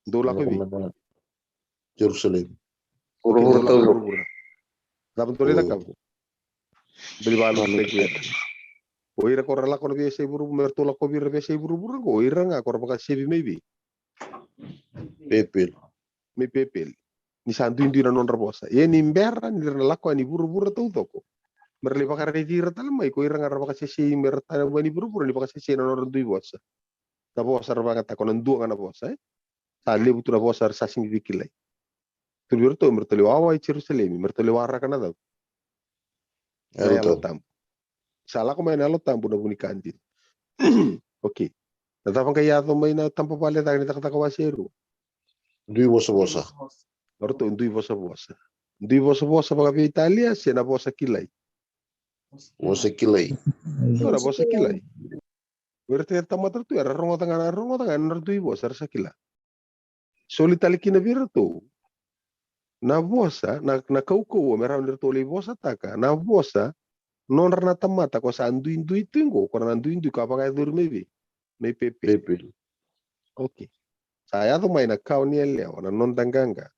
Dou lako i vei? Jerusalemi. Vuravura taucoko. Vuravura. Cava dou lai cakava? Dou lai vakalututaki ira. O ira ko ra lako na veiyasai vuravura, me ratou lako vei ira na veiyasai vuravura qo, o ira ga ko ra vakasevi mai vei? Pepeli. Mai Pepeli. Ni sa duidui na nodra vosa. Ia ni bera ni ra na lako yani vuravura taucoko, me ra lai vakaraici ira tale mai ko ira ga ra vakasesei, me ra tara mai ni vuravura ni vakasesei na nodra dui vosa. Na vosa ra vagataka na dua ga na vosa, e? Sa levu tu na vosa era sa sega ni veikilai. Tukuna vei iratou me ratou lai wawa i Jerusalemi, me ratou lai waraka na cava? Na Yalo Tabu. Sa lako mai na Yalo Tabu na vu ni ka dina. Okei. Na cava qai yaco mai na taba vale cake ni Cakacaka wase e rua? Dui vosavosa. O ratou dui vosavosa. Dui vosavosa vakaveitalia se na vosa kilai? Vosa kilai. Na vosa kilai. O ira na tamata tu era rogoca ga, na rogoca ga na nodra dui vosa era sa kila. Soli tale kina vei iratou na vosa, na, na kaukauwa me rawa ni ratou lai vosataka na vosa nodra na tamata ko sa duidui tu qo, ko na duidui ko a vakayacori mai vei? Mai Pepeli. Pepeli. Okei. Sa yaco mai na kawa ni yalewa, na noda qaqa.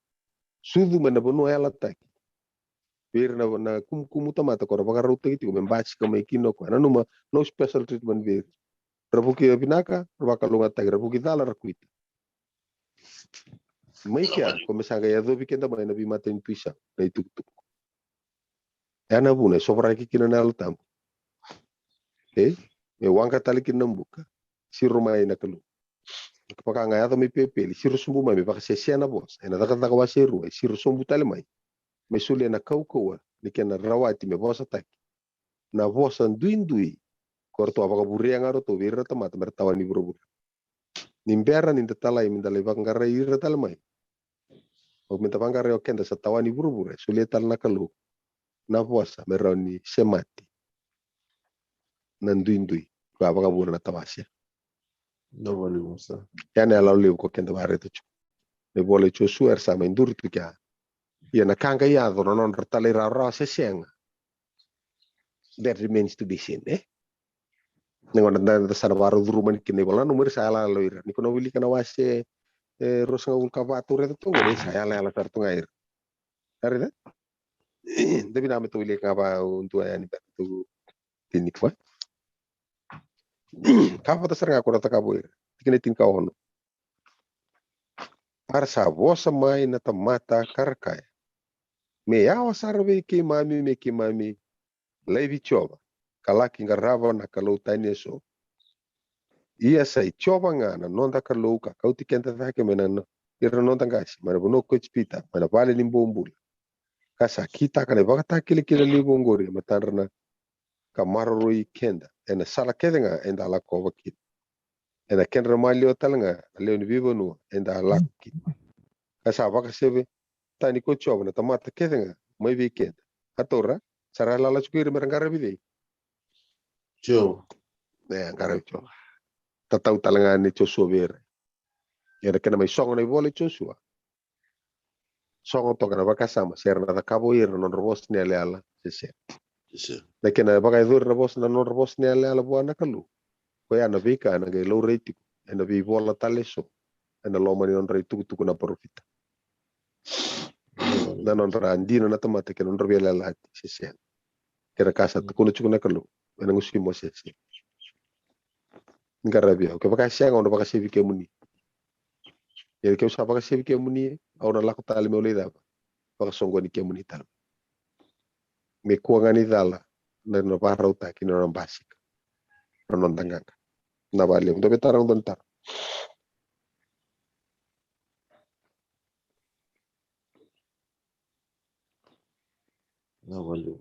Sucu mai na vanua yalataki. Vei ira na, na kumukumu tamata ko ra vakarautaki tiko me basika mai kina o koya. Nanuma, no special treatment vei ira. Ra vuki vinaka, ra vakalougatataki, ra vuki cala, ra kuita. Mai kea, ko me sa qai yacovi keda mai na veimatanitu isau, na itukutuku. E na vuna e sovaraki kina na Yalo Tabu. E, me waqa tale kina na buka. Siro mai na Kalou. Vaka ga yaco mai Pepeli, siro sobu mai me vakasesea na vosa. E na Cakacaka wase e rua, e siro sobu tale mai. Me solia na kaukauwa ni kena rawati me vosataki na vosa duidui ko ratou a vakavurea ga ratou vei ira na tamata me ra tawa ni vuravura. Ni bera ni da talai me da lai vaqarai ira tale mai, o me da vaqarai o keda sa tawa ni vuravura, e solia tale na Kalou na vosa me rawa ni semati na duidui ko a vakavuna na tawasea. Na vale vosa. Ia na yalo levu ko keda vakaraica tiko. Na ivola i Josua era sa mai duri tu kea. Ia na ka qai yaco na nodra talairawarawa se sega, that remains to be seen, e? Na gauna da, da sa na vakarau curuma ni kina ivola, nanuma ira sa yalayala o ira. Ni ko na wilika na wase e ruasagavulu ka va tou raica tu qori, sa yalayala sara tu ga ira. Ka raica? Da vinaka me tou wilika ga va, au dua yani beka tou tini kua. Ka vata sara ga ko ra cakava o ira. Tikina e tinikaono. A ra sa vosa mai na tamata ka ra kaya, me yawa sara vei keimami me keimami laivi Jiova, ka laki qarava na kalou tani eso. Ia sa i Jiova ga na noda Kalou ka kauti keda cake mai na, ira na noda qase, mai na vanua ko Ijipita, mai na vale ni bobula. Ka sa kitaka na ivakatakilakila levu oqori e matadra na, ka maroroi keda e na sala kece ga eda a lakova kina. E na kedra maliwa tale ga na lewe ni veivanua eda a lako kina. Ka sa vakaseve tani ko Jiova na tamata kece ga mai vei keda. A taura, sa ra yalayala tiko ira me ra qaravi cei? Jiova. E, qaravi Jiova. Tatau tale ga ni Josua vei ira. E na kena mai sogo na ivola i Josua. Sogo toka na vakasama se ra na cakava o ira na nodra vosa ni yalayala se sega. Sega. Na kena vakayacori na vosa, na nodra vosa ni yalayala vua na Kalou. Koya na veika ena qai laurai tiko ena veivola tale eso ena loma ni nodra itukutuku na parofita. Na nodra a dina na tamata kei na nodra veiyalayalati se sega. Kei na ka sa tukuna tiko na Kalou ena gusu i Mosese. Ni qaravi au, kevaka e sega au na vakasevi kemuni. Ia keu sa vakasevi kemuni, au na lako tale meu lai cava? Vakasoqoni kemuni tale. Me kua ga ni cala na, na vakarautaki na nona basika na noda qaqa. Na vale, dou via tara na dua na taro. Na vale,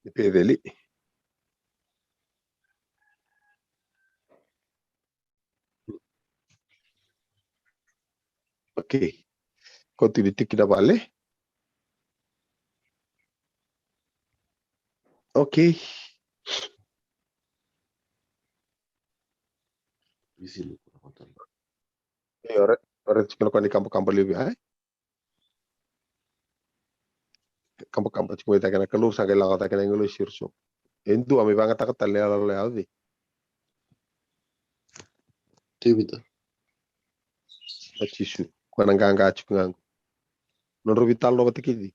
Ni Peceli. Okay. Continue tiki na vale. Okay. Io, re, re tiko na koya ni kabakaba levu, ai? Kabakaba tiko mai cake na Kalou, sa qai lako cake na agilosi, ira sobu. E dua me vagataka tale, yalo, yalo, yalo, cei? Tevita. Na Jisu, koya na qaqa tiko ga qo. Nodrau veitalanoa vata kei cei?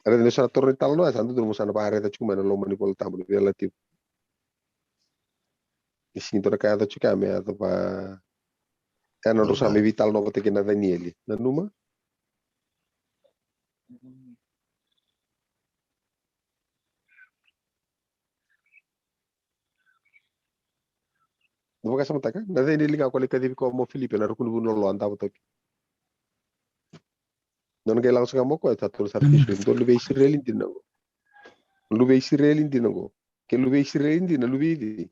Raica ni sa na toro ni talanoa, sa dodonu mo sa na vakaraica tiko mai na loma ni Vola Tabu ni Veiyalayalati Vou. Ni sega ni dua na ka yaco tiko ya me yaco va. E na nodrau sa mai veitalanoa vata kei na Danieli. Nanuma? Ni vakasamataka, na cei ni liga ko lai kacivi koya mo Filipi ena ruku ni vanua lo a davo toki? Nona qai lako saka mo koya, sa tolu sara kisu, dua luve Isireli dina qo. Luve Isireli dina qo. Ke luve Isireli dina, luve i cei?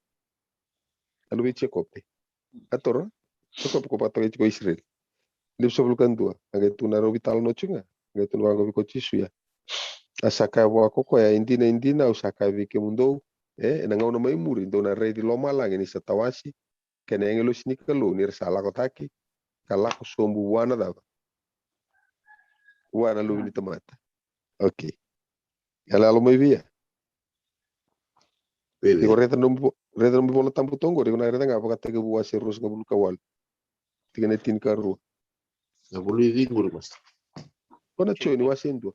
A luve i Jekope. A toro, Jekope ko vakatokai tiko Isireli. Livesopulu ka dua, a qai tukuna rau veitalanoa tiko ga. A qai tukuna vaqo vei ko Jisu ya. A sa kaya vua ko koya, e dina, e dina, au sa kaya vei kemudou, e, ena gauna mai muri dou na raici lomalagi ni sa tawasi, kei na agilosi ni Kalou ni ra sa lako cake, ka lako sobu vua na cava? Vua na Luve ni tamata. Okay. Yaloyalo mai vei ya. Vei, vei. Iko raica nomu vo-, raica nomu Vola Tabu toka qori, iko na raica ga Vakatekivu wase ruasagavulu ka walu. Tikina e tinikarua. Na vuli vei qori, master. Ko na Joni wase dua.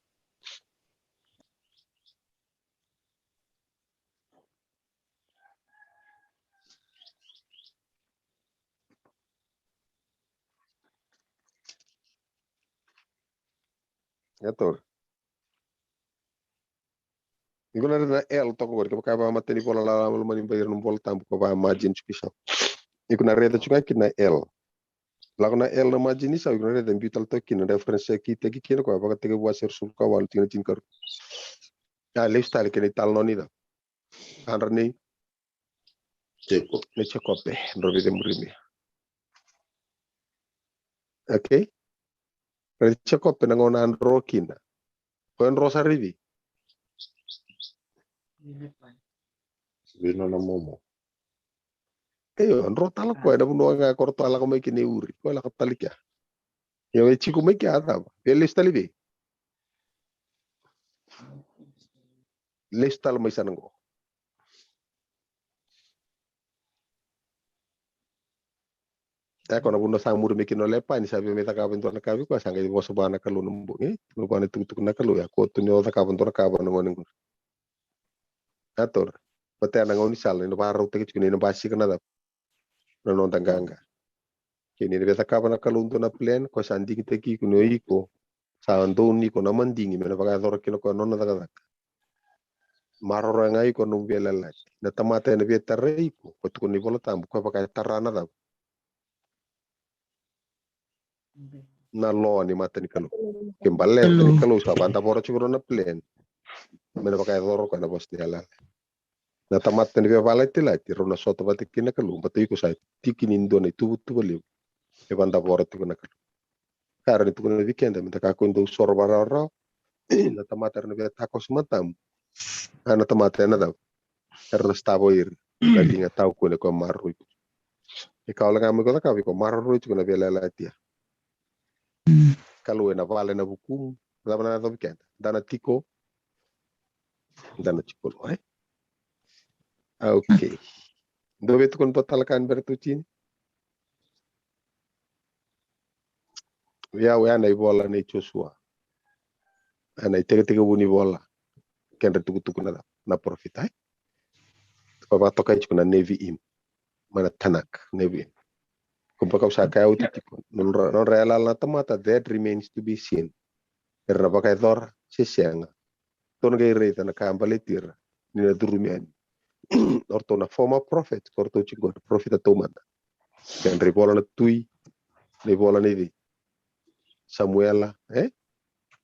Ya toro. Iko na raica na L toka qori, kevaka e vakamatanivola lala loma ni bai ira na Vola Tabu, ko vaka margin tiko i sau. Iko na raica tiko ga kina na L. Lako na L na margin i sau, iko na raica biu tale toka kina, reference e kitaki kina koya, Vakatekivu wase ruasagavulu ka walu, tikina tinikarua. A lesu tale kei na italanoa ni cava? Adra nei Jekope. Nei Jekope, drau veicemurimia. Okay. Raici Jekope na gauna a dro kina. Ko e dro sara i vei? Vei nona momo. Io, dro tale koya ena vanua ga ko ratou a lako mai kina i Uri. Ko e lako tale kea. Io, e tiko mai kea a cava? E lesu tale i vei? Lesu tale mai sana qo. E ko na vanua sa muri mai kina o Lepa, ni sa via mai cakava e dua na ka vei koya, sa qai vosa vua na Kalou na bogi, e? Tukuna vua na itukutuku na Kalou, ya ko tu ni o cakava dua na ka vua na gone qori. Ya toro. Vata ya na gaunisala, ni na vakarautaki tiko ni na basika na cava? Na noda qaqa. Kei ni na via cakava na Kalou dua na plan, ko sa digitaki iko ni o iko sa donu iko na madigi me na vakayacora kina koya na nona cakacaka. Maroroya ga iko na nomu veiyalayalati. Na tamata ena via tarai iko, ko tukuna na iVola Tabu, ko vaka e tara na cava? Na law ni mata ni Kalou. Ke baleta ni Kalou sa vadavora tiko na plan me na vakayacora koya na vosa ni yalayala. Na tamata ni veivalatilati, rau na sota vata kei na Kalou, baleta iko sa tiki ni dua na ituvatuva levu e vadavora tiko na Kalou. Ka rawa ni tukuna vei keda me da kakua ni dau soro vakarawarawa na tamata era na veitakoso matamu. A na tamata ena cava? Era na sotava o ira na liga tau kune ko maroroi. E ka wale ga mai ko cakava iko maroroi tiko na veiyalayalati ya. Kalou ena vale na vukumu. Cava na yacovi keda? Da na tiko. Da na tiko lo, e? Okay. Dou via tukuna dua tale ka ni bera tu tini. Vei au ya na ivola nei Josua. Ya na itekitekivu ni vola. Kedra tukutuku na, na parofita, e? Ko vakatokai tiko na Neviim. Mai na Tanakh, Neviim. Ko baka au sa kaya oti tiko. Nodra, nodra yalayala na tamata, that remains to be seen. Era na vakayacora se sega. Tou na qai raica na ka baleti ira ni na curumi yani. O ratou na former prophet, ko ratou tiko qo na parofita taumada. Kedra ivola na tui, na ivola nei cei? Samuela, e?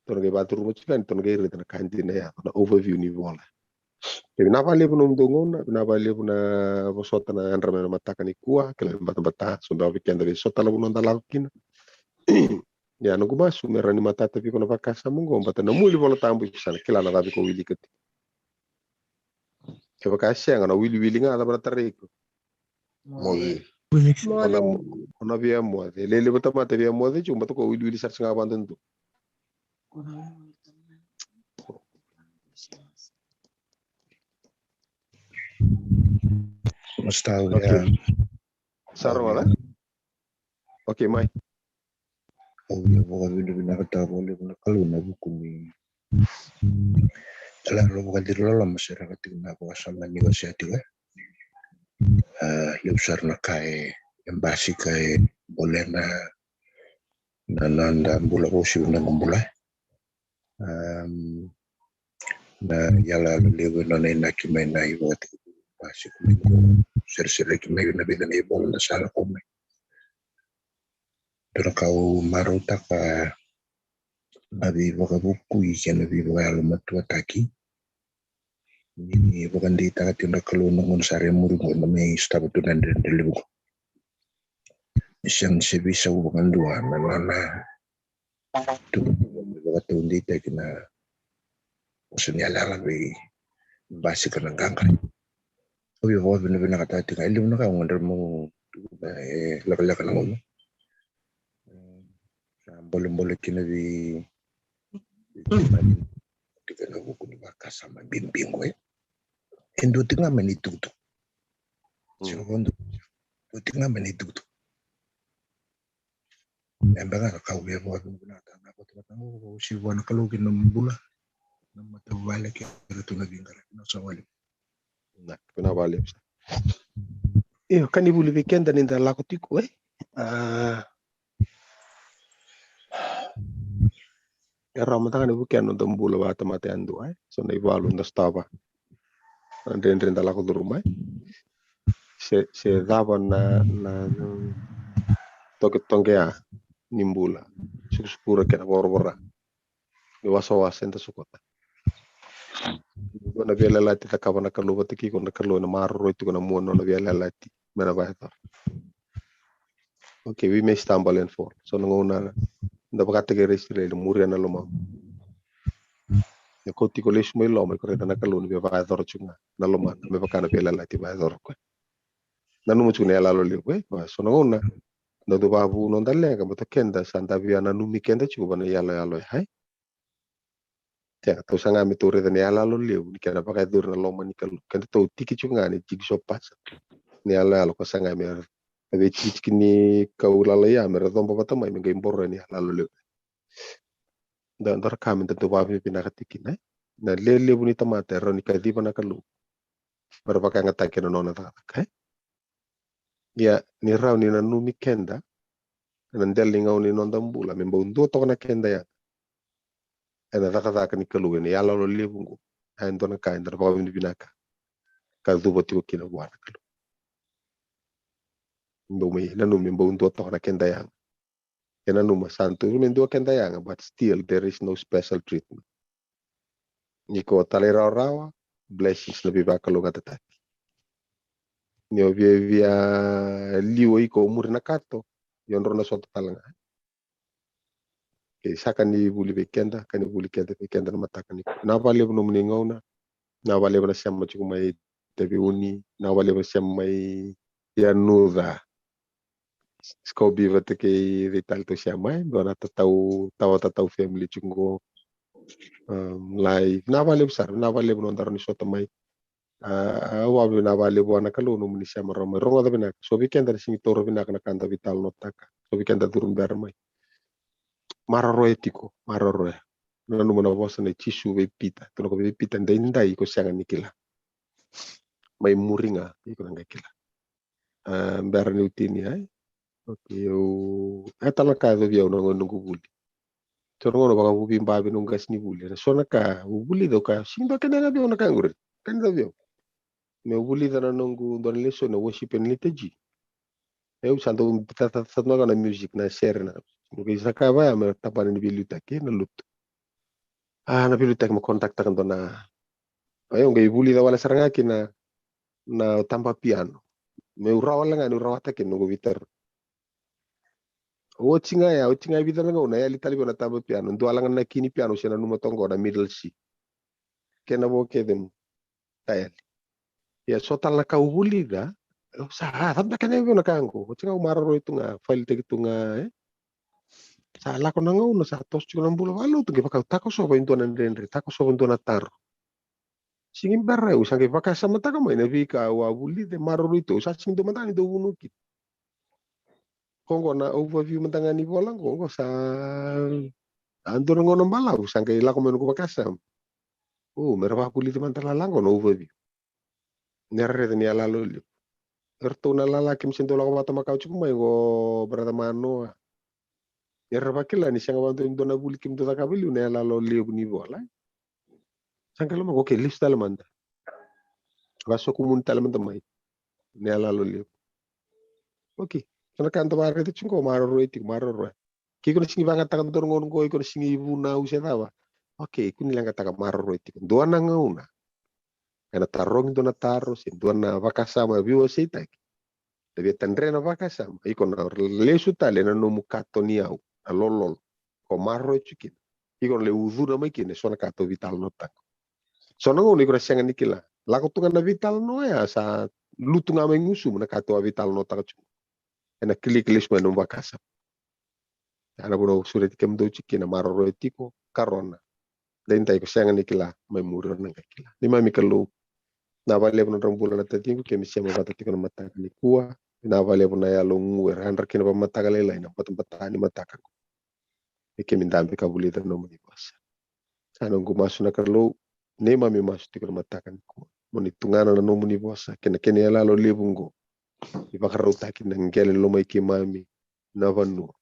Tou na qai vacuruma tiko yani, tou na qai raica na ka dina ya, na overview ni vola. E vinaka vakalevu na nomudou gauna, vinaka vakalevu na vosota na yadra mai na mataka nikua, kila ni batabata, sobu vei keda vei sota na vanua da lako kina. Ia, noqu masu me rawa ni matata vei iko na vakasama oqo, baleta na mua ni Vola Tabu iko sa na kila na cava iko wilika tiko. E vaka sega na wiliwili ga, cava na tarai iko? Moce. Ona, ona via moce. Lelevu tamata via moce tiko, baleta ko wiliwili sara sega vakadodonu. Sa rogoca? Okay, mai. Au via vakavinavinakataka vakalevu na Kalou ena vuku ni yalayala vakaciriloloma sereka tiko na vakasama ni wasea tiko. A, levu sara na ka e, e basika, e bolea na, na noda bula, vakauasivi na noqu bula. Am, na yalayala levu e nona inaki mai na ivakatekivu, basika mai qo, seresereki mai na vica na ivola na sa lako mai. Dua na ka au marautaka na veivakavukui kei na veivakayalomatuataki ni vakadeitaka tiko na Kalou na gauna sara e muri qo, na mai sotava tu na dredre levu qo. E sega ni se veisau vakadua na nona tu me vakataudeitaki na vosa ni yalayala vei basika na qaqa. Au via vakavinavinakataka tiko ga, e levu na ka au gadreva meu tukuna, e lekaleka na gauna. Sa bolebole kina vei, vei kemuni tiko ena vuku ni vakasama bibi qo, e. E dua tiko ga mai na itukutuku. Mm. Sega vakadua. Dua tiko ga mai na itukutuku. E beka na ka au via vakavinavinakataka na vakatakataka, vakauasivi vua na Kalou kei na bula, na matavuvale kei iratou na veiqaravi, na sa wale. Na, vinaka vakalevu sara. Io, ka ni vuli vei keda ni da lako tiko, e? A, e rawa mada ga ni vukea na noda bula vakatamata yadua, e? So na ivalu da sotava. Na dredre da lako curuma, e? Se, se cava na, na, na toqetoqea ni bula, sukusukura kei na voravora. Ni wasawasa eda sokota. Dua na veiyalayalati e cakava na Kalou vata kei iko, na Kalou ena maroroi tiko na mua na nona veiyalayalati me na vakayacora. Okay, we may stumble and fall. So na gauna da vakataki ira Isireli, muria na lomamu. Ni ko tiko lesu mai loma, iko raica na Kalou ni via vakayacora tiko ga na lomana me vaka na veiyalayalati vakayacora o koya. Nanuma tiko na iyaloyalo levu, e? So na gauna da dau vakavu noda leqa, baleta keda sa da via nanumi keda tiko vua na iyaloyalo ya, e? Sega, tou saga me tou raica na iyaloyalo levu ni kena vakayacori na loma ni Kalou. Kedatou tiki tiko ga ni jigsaw puzzle ni iyaloyalo, ka saga me ra, na veitikitiki ni kau lalai ya me ra coba vata mai me qai boro yani iyaloyalo levu. Da, da ra ka me da dau vakavinavinakataki kina, e? Na lelevu ni tamata e rawa ni kaciva na Kalou me ra vakayagataki ena nona cakacaka, e? Ia, ni rawa ni nanumi keda ena dela ni gauna ni noda bula me bau dua toka na keda yaga ena cakacaka ni Kalou ena iyaloyalo levu qo. E dua na ka eda na vakavinavinaka ka cuva tiko kina vua na Kalou. Bau mai nanumi me bau dua toka na keda yaga. E nanuma sa tu me dua keda yaga, but still there is no special treatment. Ni ko talairawarawa, blessings na veivakalougatataki. Ni o viavia liu o iko o muri na kato, ia o drau na sota tale ga. Kei sa ka ni vuli vei keda, ka ni vuli keda vei keda na mataka ni. Vinaka vakalevu nomuni gauna. Vinaka vakalevu na sema tiko mai Taveuni. Vinaka vakalevu na sema mai Yanuca. Scoby vata kei vei tale tou sema mai, dua na tatau, tawa tatau family tiko qo. Um, lai, vinaka vakalevu sara, vinaka vakalevu nodaru ni sota mai. A, au vakavinavinaka vakalevu vua na Kalou nomuni sema rawa mai. Rogoca vinaka, so vei keda na sigi taura vinaka na ka da veitalanoataka. So vei keda curu bera mai. Maroroya tiko, maroroya. Nanuma na vosa nei Jisu vei Pita. Tukuna ko vei Pita, daidai iko sega ni kila. Mai muri ga, iko na qai kila. A, bera niu tinia, e? Okay, au, e tale na ka e yacovi au na gauna noqu vuli. So na gauna vakavuvi bavi noqu qasenivuli. Ena so na ka au vulica au kaya, sega ni dua kena yaga vei au na ka qori. Kena yaga vei au. Meu vulica na noqu dua na lesoni na worship and liturgy. Au sa dau tata, tata, tata na music, na sere na. Noqu isa ka vaya me tabana ni veiliutaki, e, na lotu. A, na veiliutaki me conductaka dua na. Au qai vulica wale sara ga kina na taba piano. Meu rawa wale ga niu rawata kina noqu veitarua. Oti ga ya, oti ga e vica na gauna, yali tale vei au na taba piano. Dua wale ga na kini piano se nanuma toka qo na middle C. Kena vo kece me ta yali. Ia so tale na ka au vulica, au sa, a, cava beka na vei na ka qo? Oti ga au maroroi tu ga, failitaki tu ga, e? Sa lako na gauna, sa toso tiko na bula vakalotu, qai vaka au takosova e dua na dredre, takosova e dua na taro. Sigi bera au sa qai vakasamataka mai na veika au a vulica, maroroi tu, au sa sigi dua mada ni dau vunau kina. Ko qo na overview mada ga ni vola qo, qo sa a dua na gauna balavu sa qai lako mai noqu vakasama. O, me ra vakavulici mada lala qo na overview. Ni ra raica ni yalalo levu. Eratou na lala keimami se dau lako vata makawa tiko mai qo, brother Manoa. Era vakila ni sega vakadua ni dua na vuli keimami dau cakava e liu na yalalo levu ni vola. Sa qai lomaqu, okay, lesu tale mada. Vasokumuni tale mada mai na yalalo levu. Okay. So na ka da vakaraica tiko qo, maroroi tiko, maroroi. Ke iko na sigi vagataka dua na gauna qo, iko na sigi vunau se cava. Okay, kua ni leqataka, maroroi tiko. Dua na gauna ena tarogi dua na taro se dua na vakasama veiwaseitaki. Da via tadre na vakasama, iko na lesu tale ena nomu kato ni yau, na lololo. Ko maroroi tiko kina. Iko na lai ucuna mai kina eso na ka tou veitalanoataka. So na gauna iko na sega ni kila. Lako tu ga na veitalanoa ya, sa lutu ga mai gusumu na ka tou a veitalanoataka tiko. Ena kiliki lesu mai nomu vakasama. Ya na vuna au sureti kemudou tiko kina, maroroi tiko, karona. Daidai ko sega ni kila, mai muri o na qai kila. Neimami Kalou, vinaka vakalevu na nodra bula na taciqu, keimami sema vata tiko na mataka nikua. Vinaka vakalevu na yalogu era yadra kina vakamataka lailai na batabata ni mataka qo. Me keimami dabe ka vulica na nomuni vosa. Sa noqu masu na Kalou, neimami masu tiko na mataka nikua, mo ni tugana na nomuni vosa kei na kena iyaloyalo levu qo. Ni vakarautaki na qele lomai keimami na vanua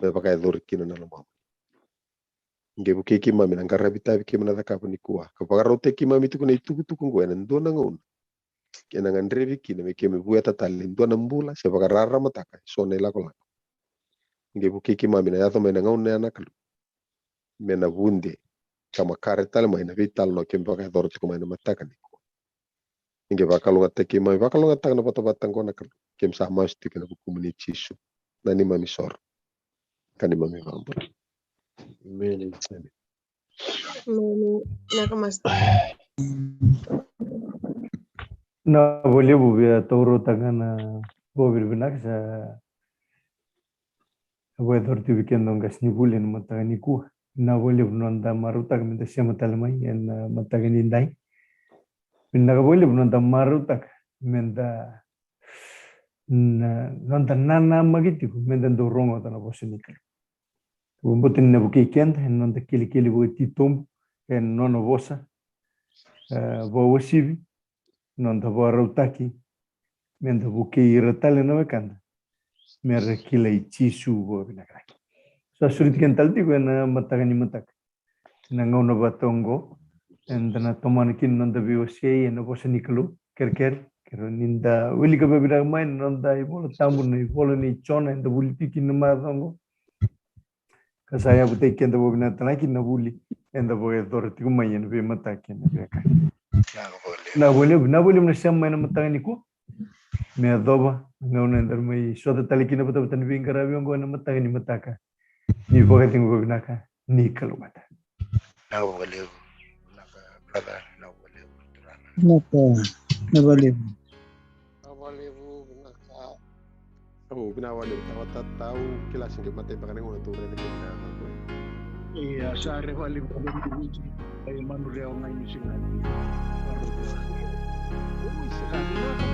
me vakayacori kina na lomamuni. Qai vukei keimami na qaravi tavi keimami na cakava nikua, ka vakarautaki keimami tiko na itukutuku qo ena dua na gauna ena gadrevi kina me keimami vueta tale e dua na bula se vakararamataka eso na ilakolako. Qai vukei keimami na yaco mai na gauna ya na Kalou, me na vude ka makare tale mai na veitalanoa keimami vakayacora tiko mai na mataka nikua. Ni qai vakalougatataki keimami, vakalougatataka na vatavata qo na Kalou. Keimami sa masu tiko ena vukumuni Jisu, na neimami isoro ka neimami ivakabula. Emeni. Emeni. Emeni. Vinaka Master. Vinaka vakalevu, via taurautaka na vakavinavinaka sa vakayacora tiko vei keda o qasenivuli ena mataka nikua. Vinaka vakalevu na noda marautaka meda sema tale mai ena mataka nidai. Vinaka vakalevu na noda marautaka meda, na noda nanamaki tiko meda dau rogoca na vosa ni Kalou. Vakabauta ni na vukei keda ena noda kelekele vakatitobu ena nona vosa, e, vakauasivi, noda vakarautaki meda vukei ira tale na wekada mera kilai Jisu vakavinavinaka. Sa sureti keda tale tiko ena mataka ni mataka na gauna vata oqo, eda na tomana kina na noda veiwasei ena vosa ni Kalou. Kerekere, kerea ni da wilika vakavinaka mai na noda iVola Tabu, na ivola nei Jona eda vuli tiko kina na macawa oqo. Ka sa yavutaki keda vakavinaka tale ga kina na vuli eda vakayacora tiko mai ena veimataka ena veiwekani. Vinaka vakalevu, vinaka vakalevu na sema mai na mataka nikua. Me yacova na gauna eda na mai sota tale kina vatavata ni veiqaravi oqo ena mataka ni mataka. Ni vakacegu vakavinaka, ni kalougata. Vinaka vakalevu, vinaka brother, vinaka vakalevu turaga. Vinaka, vinaka vakalevu. Vinaka vakalevu, vinaka. Au, vinaka vakalevu, tau, tau, kila se qai matai beka na gauna tou raica kina na yacova. Ia, sa reva levu ka vei Viti, e Manurewa mai Niusiladi. Oi, sega, vinaka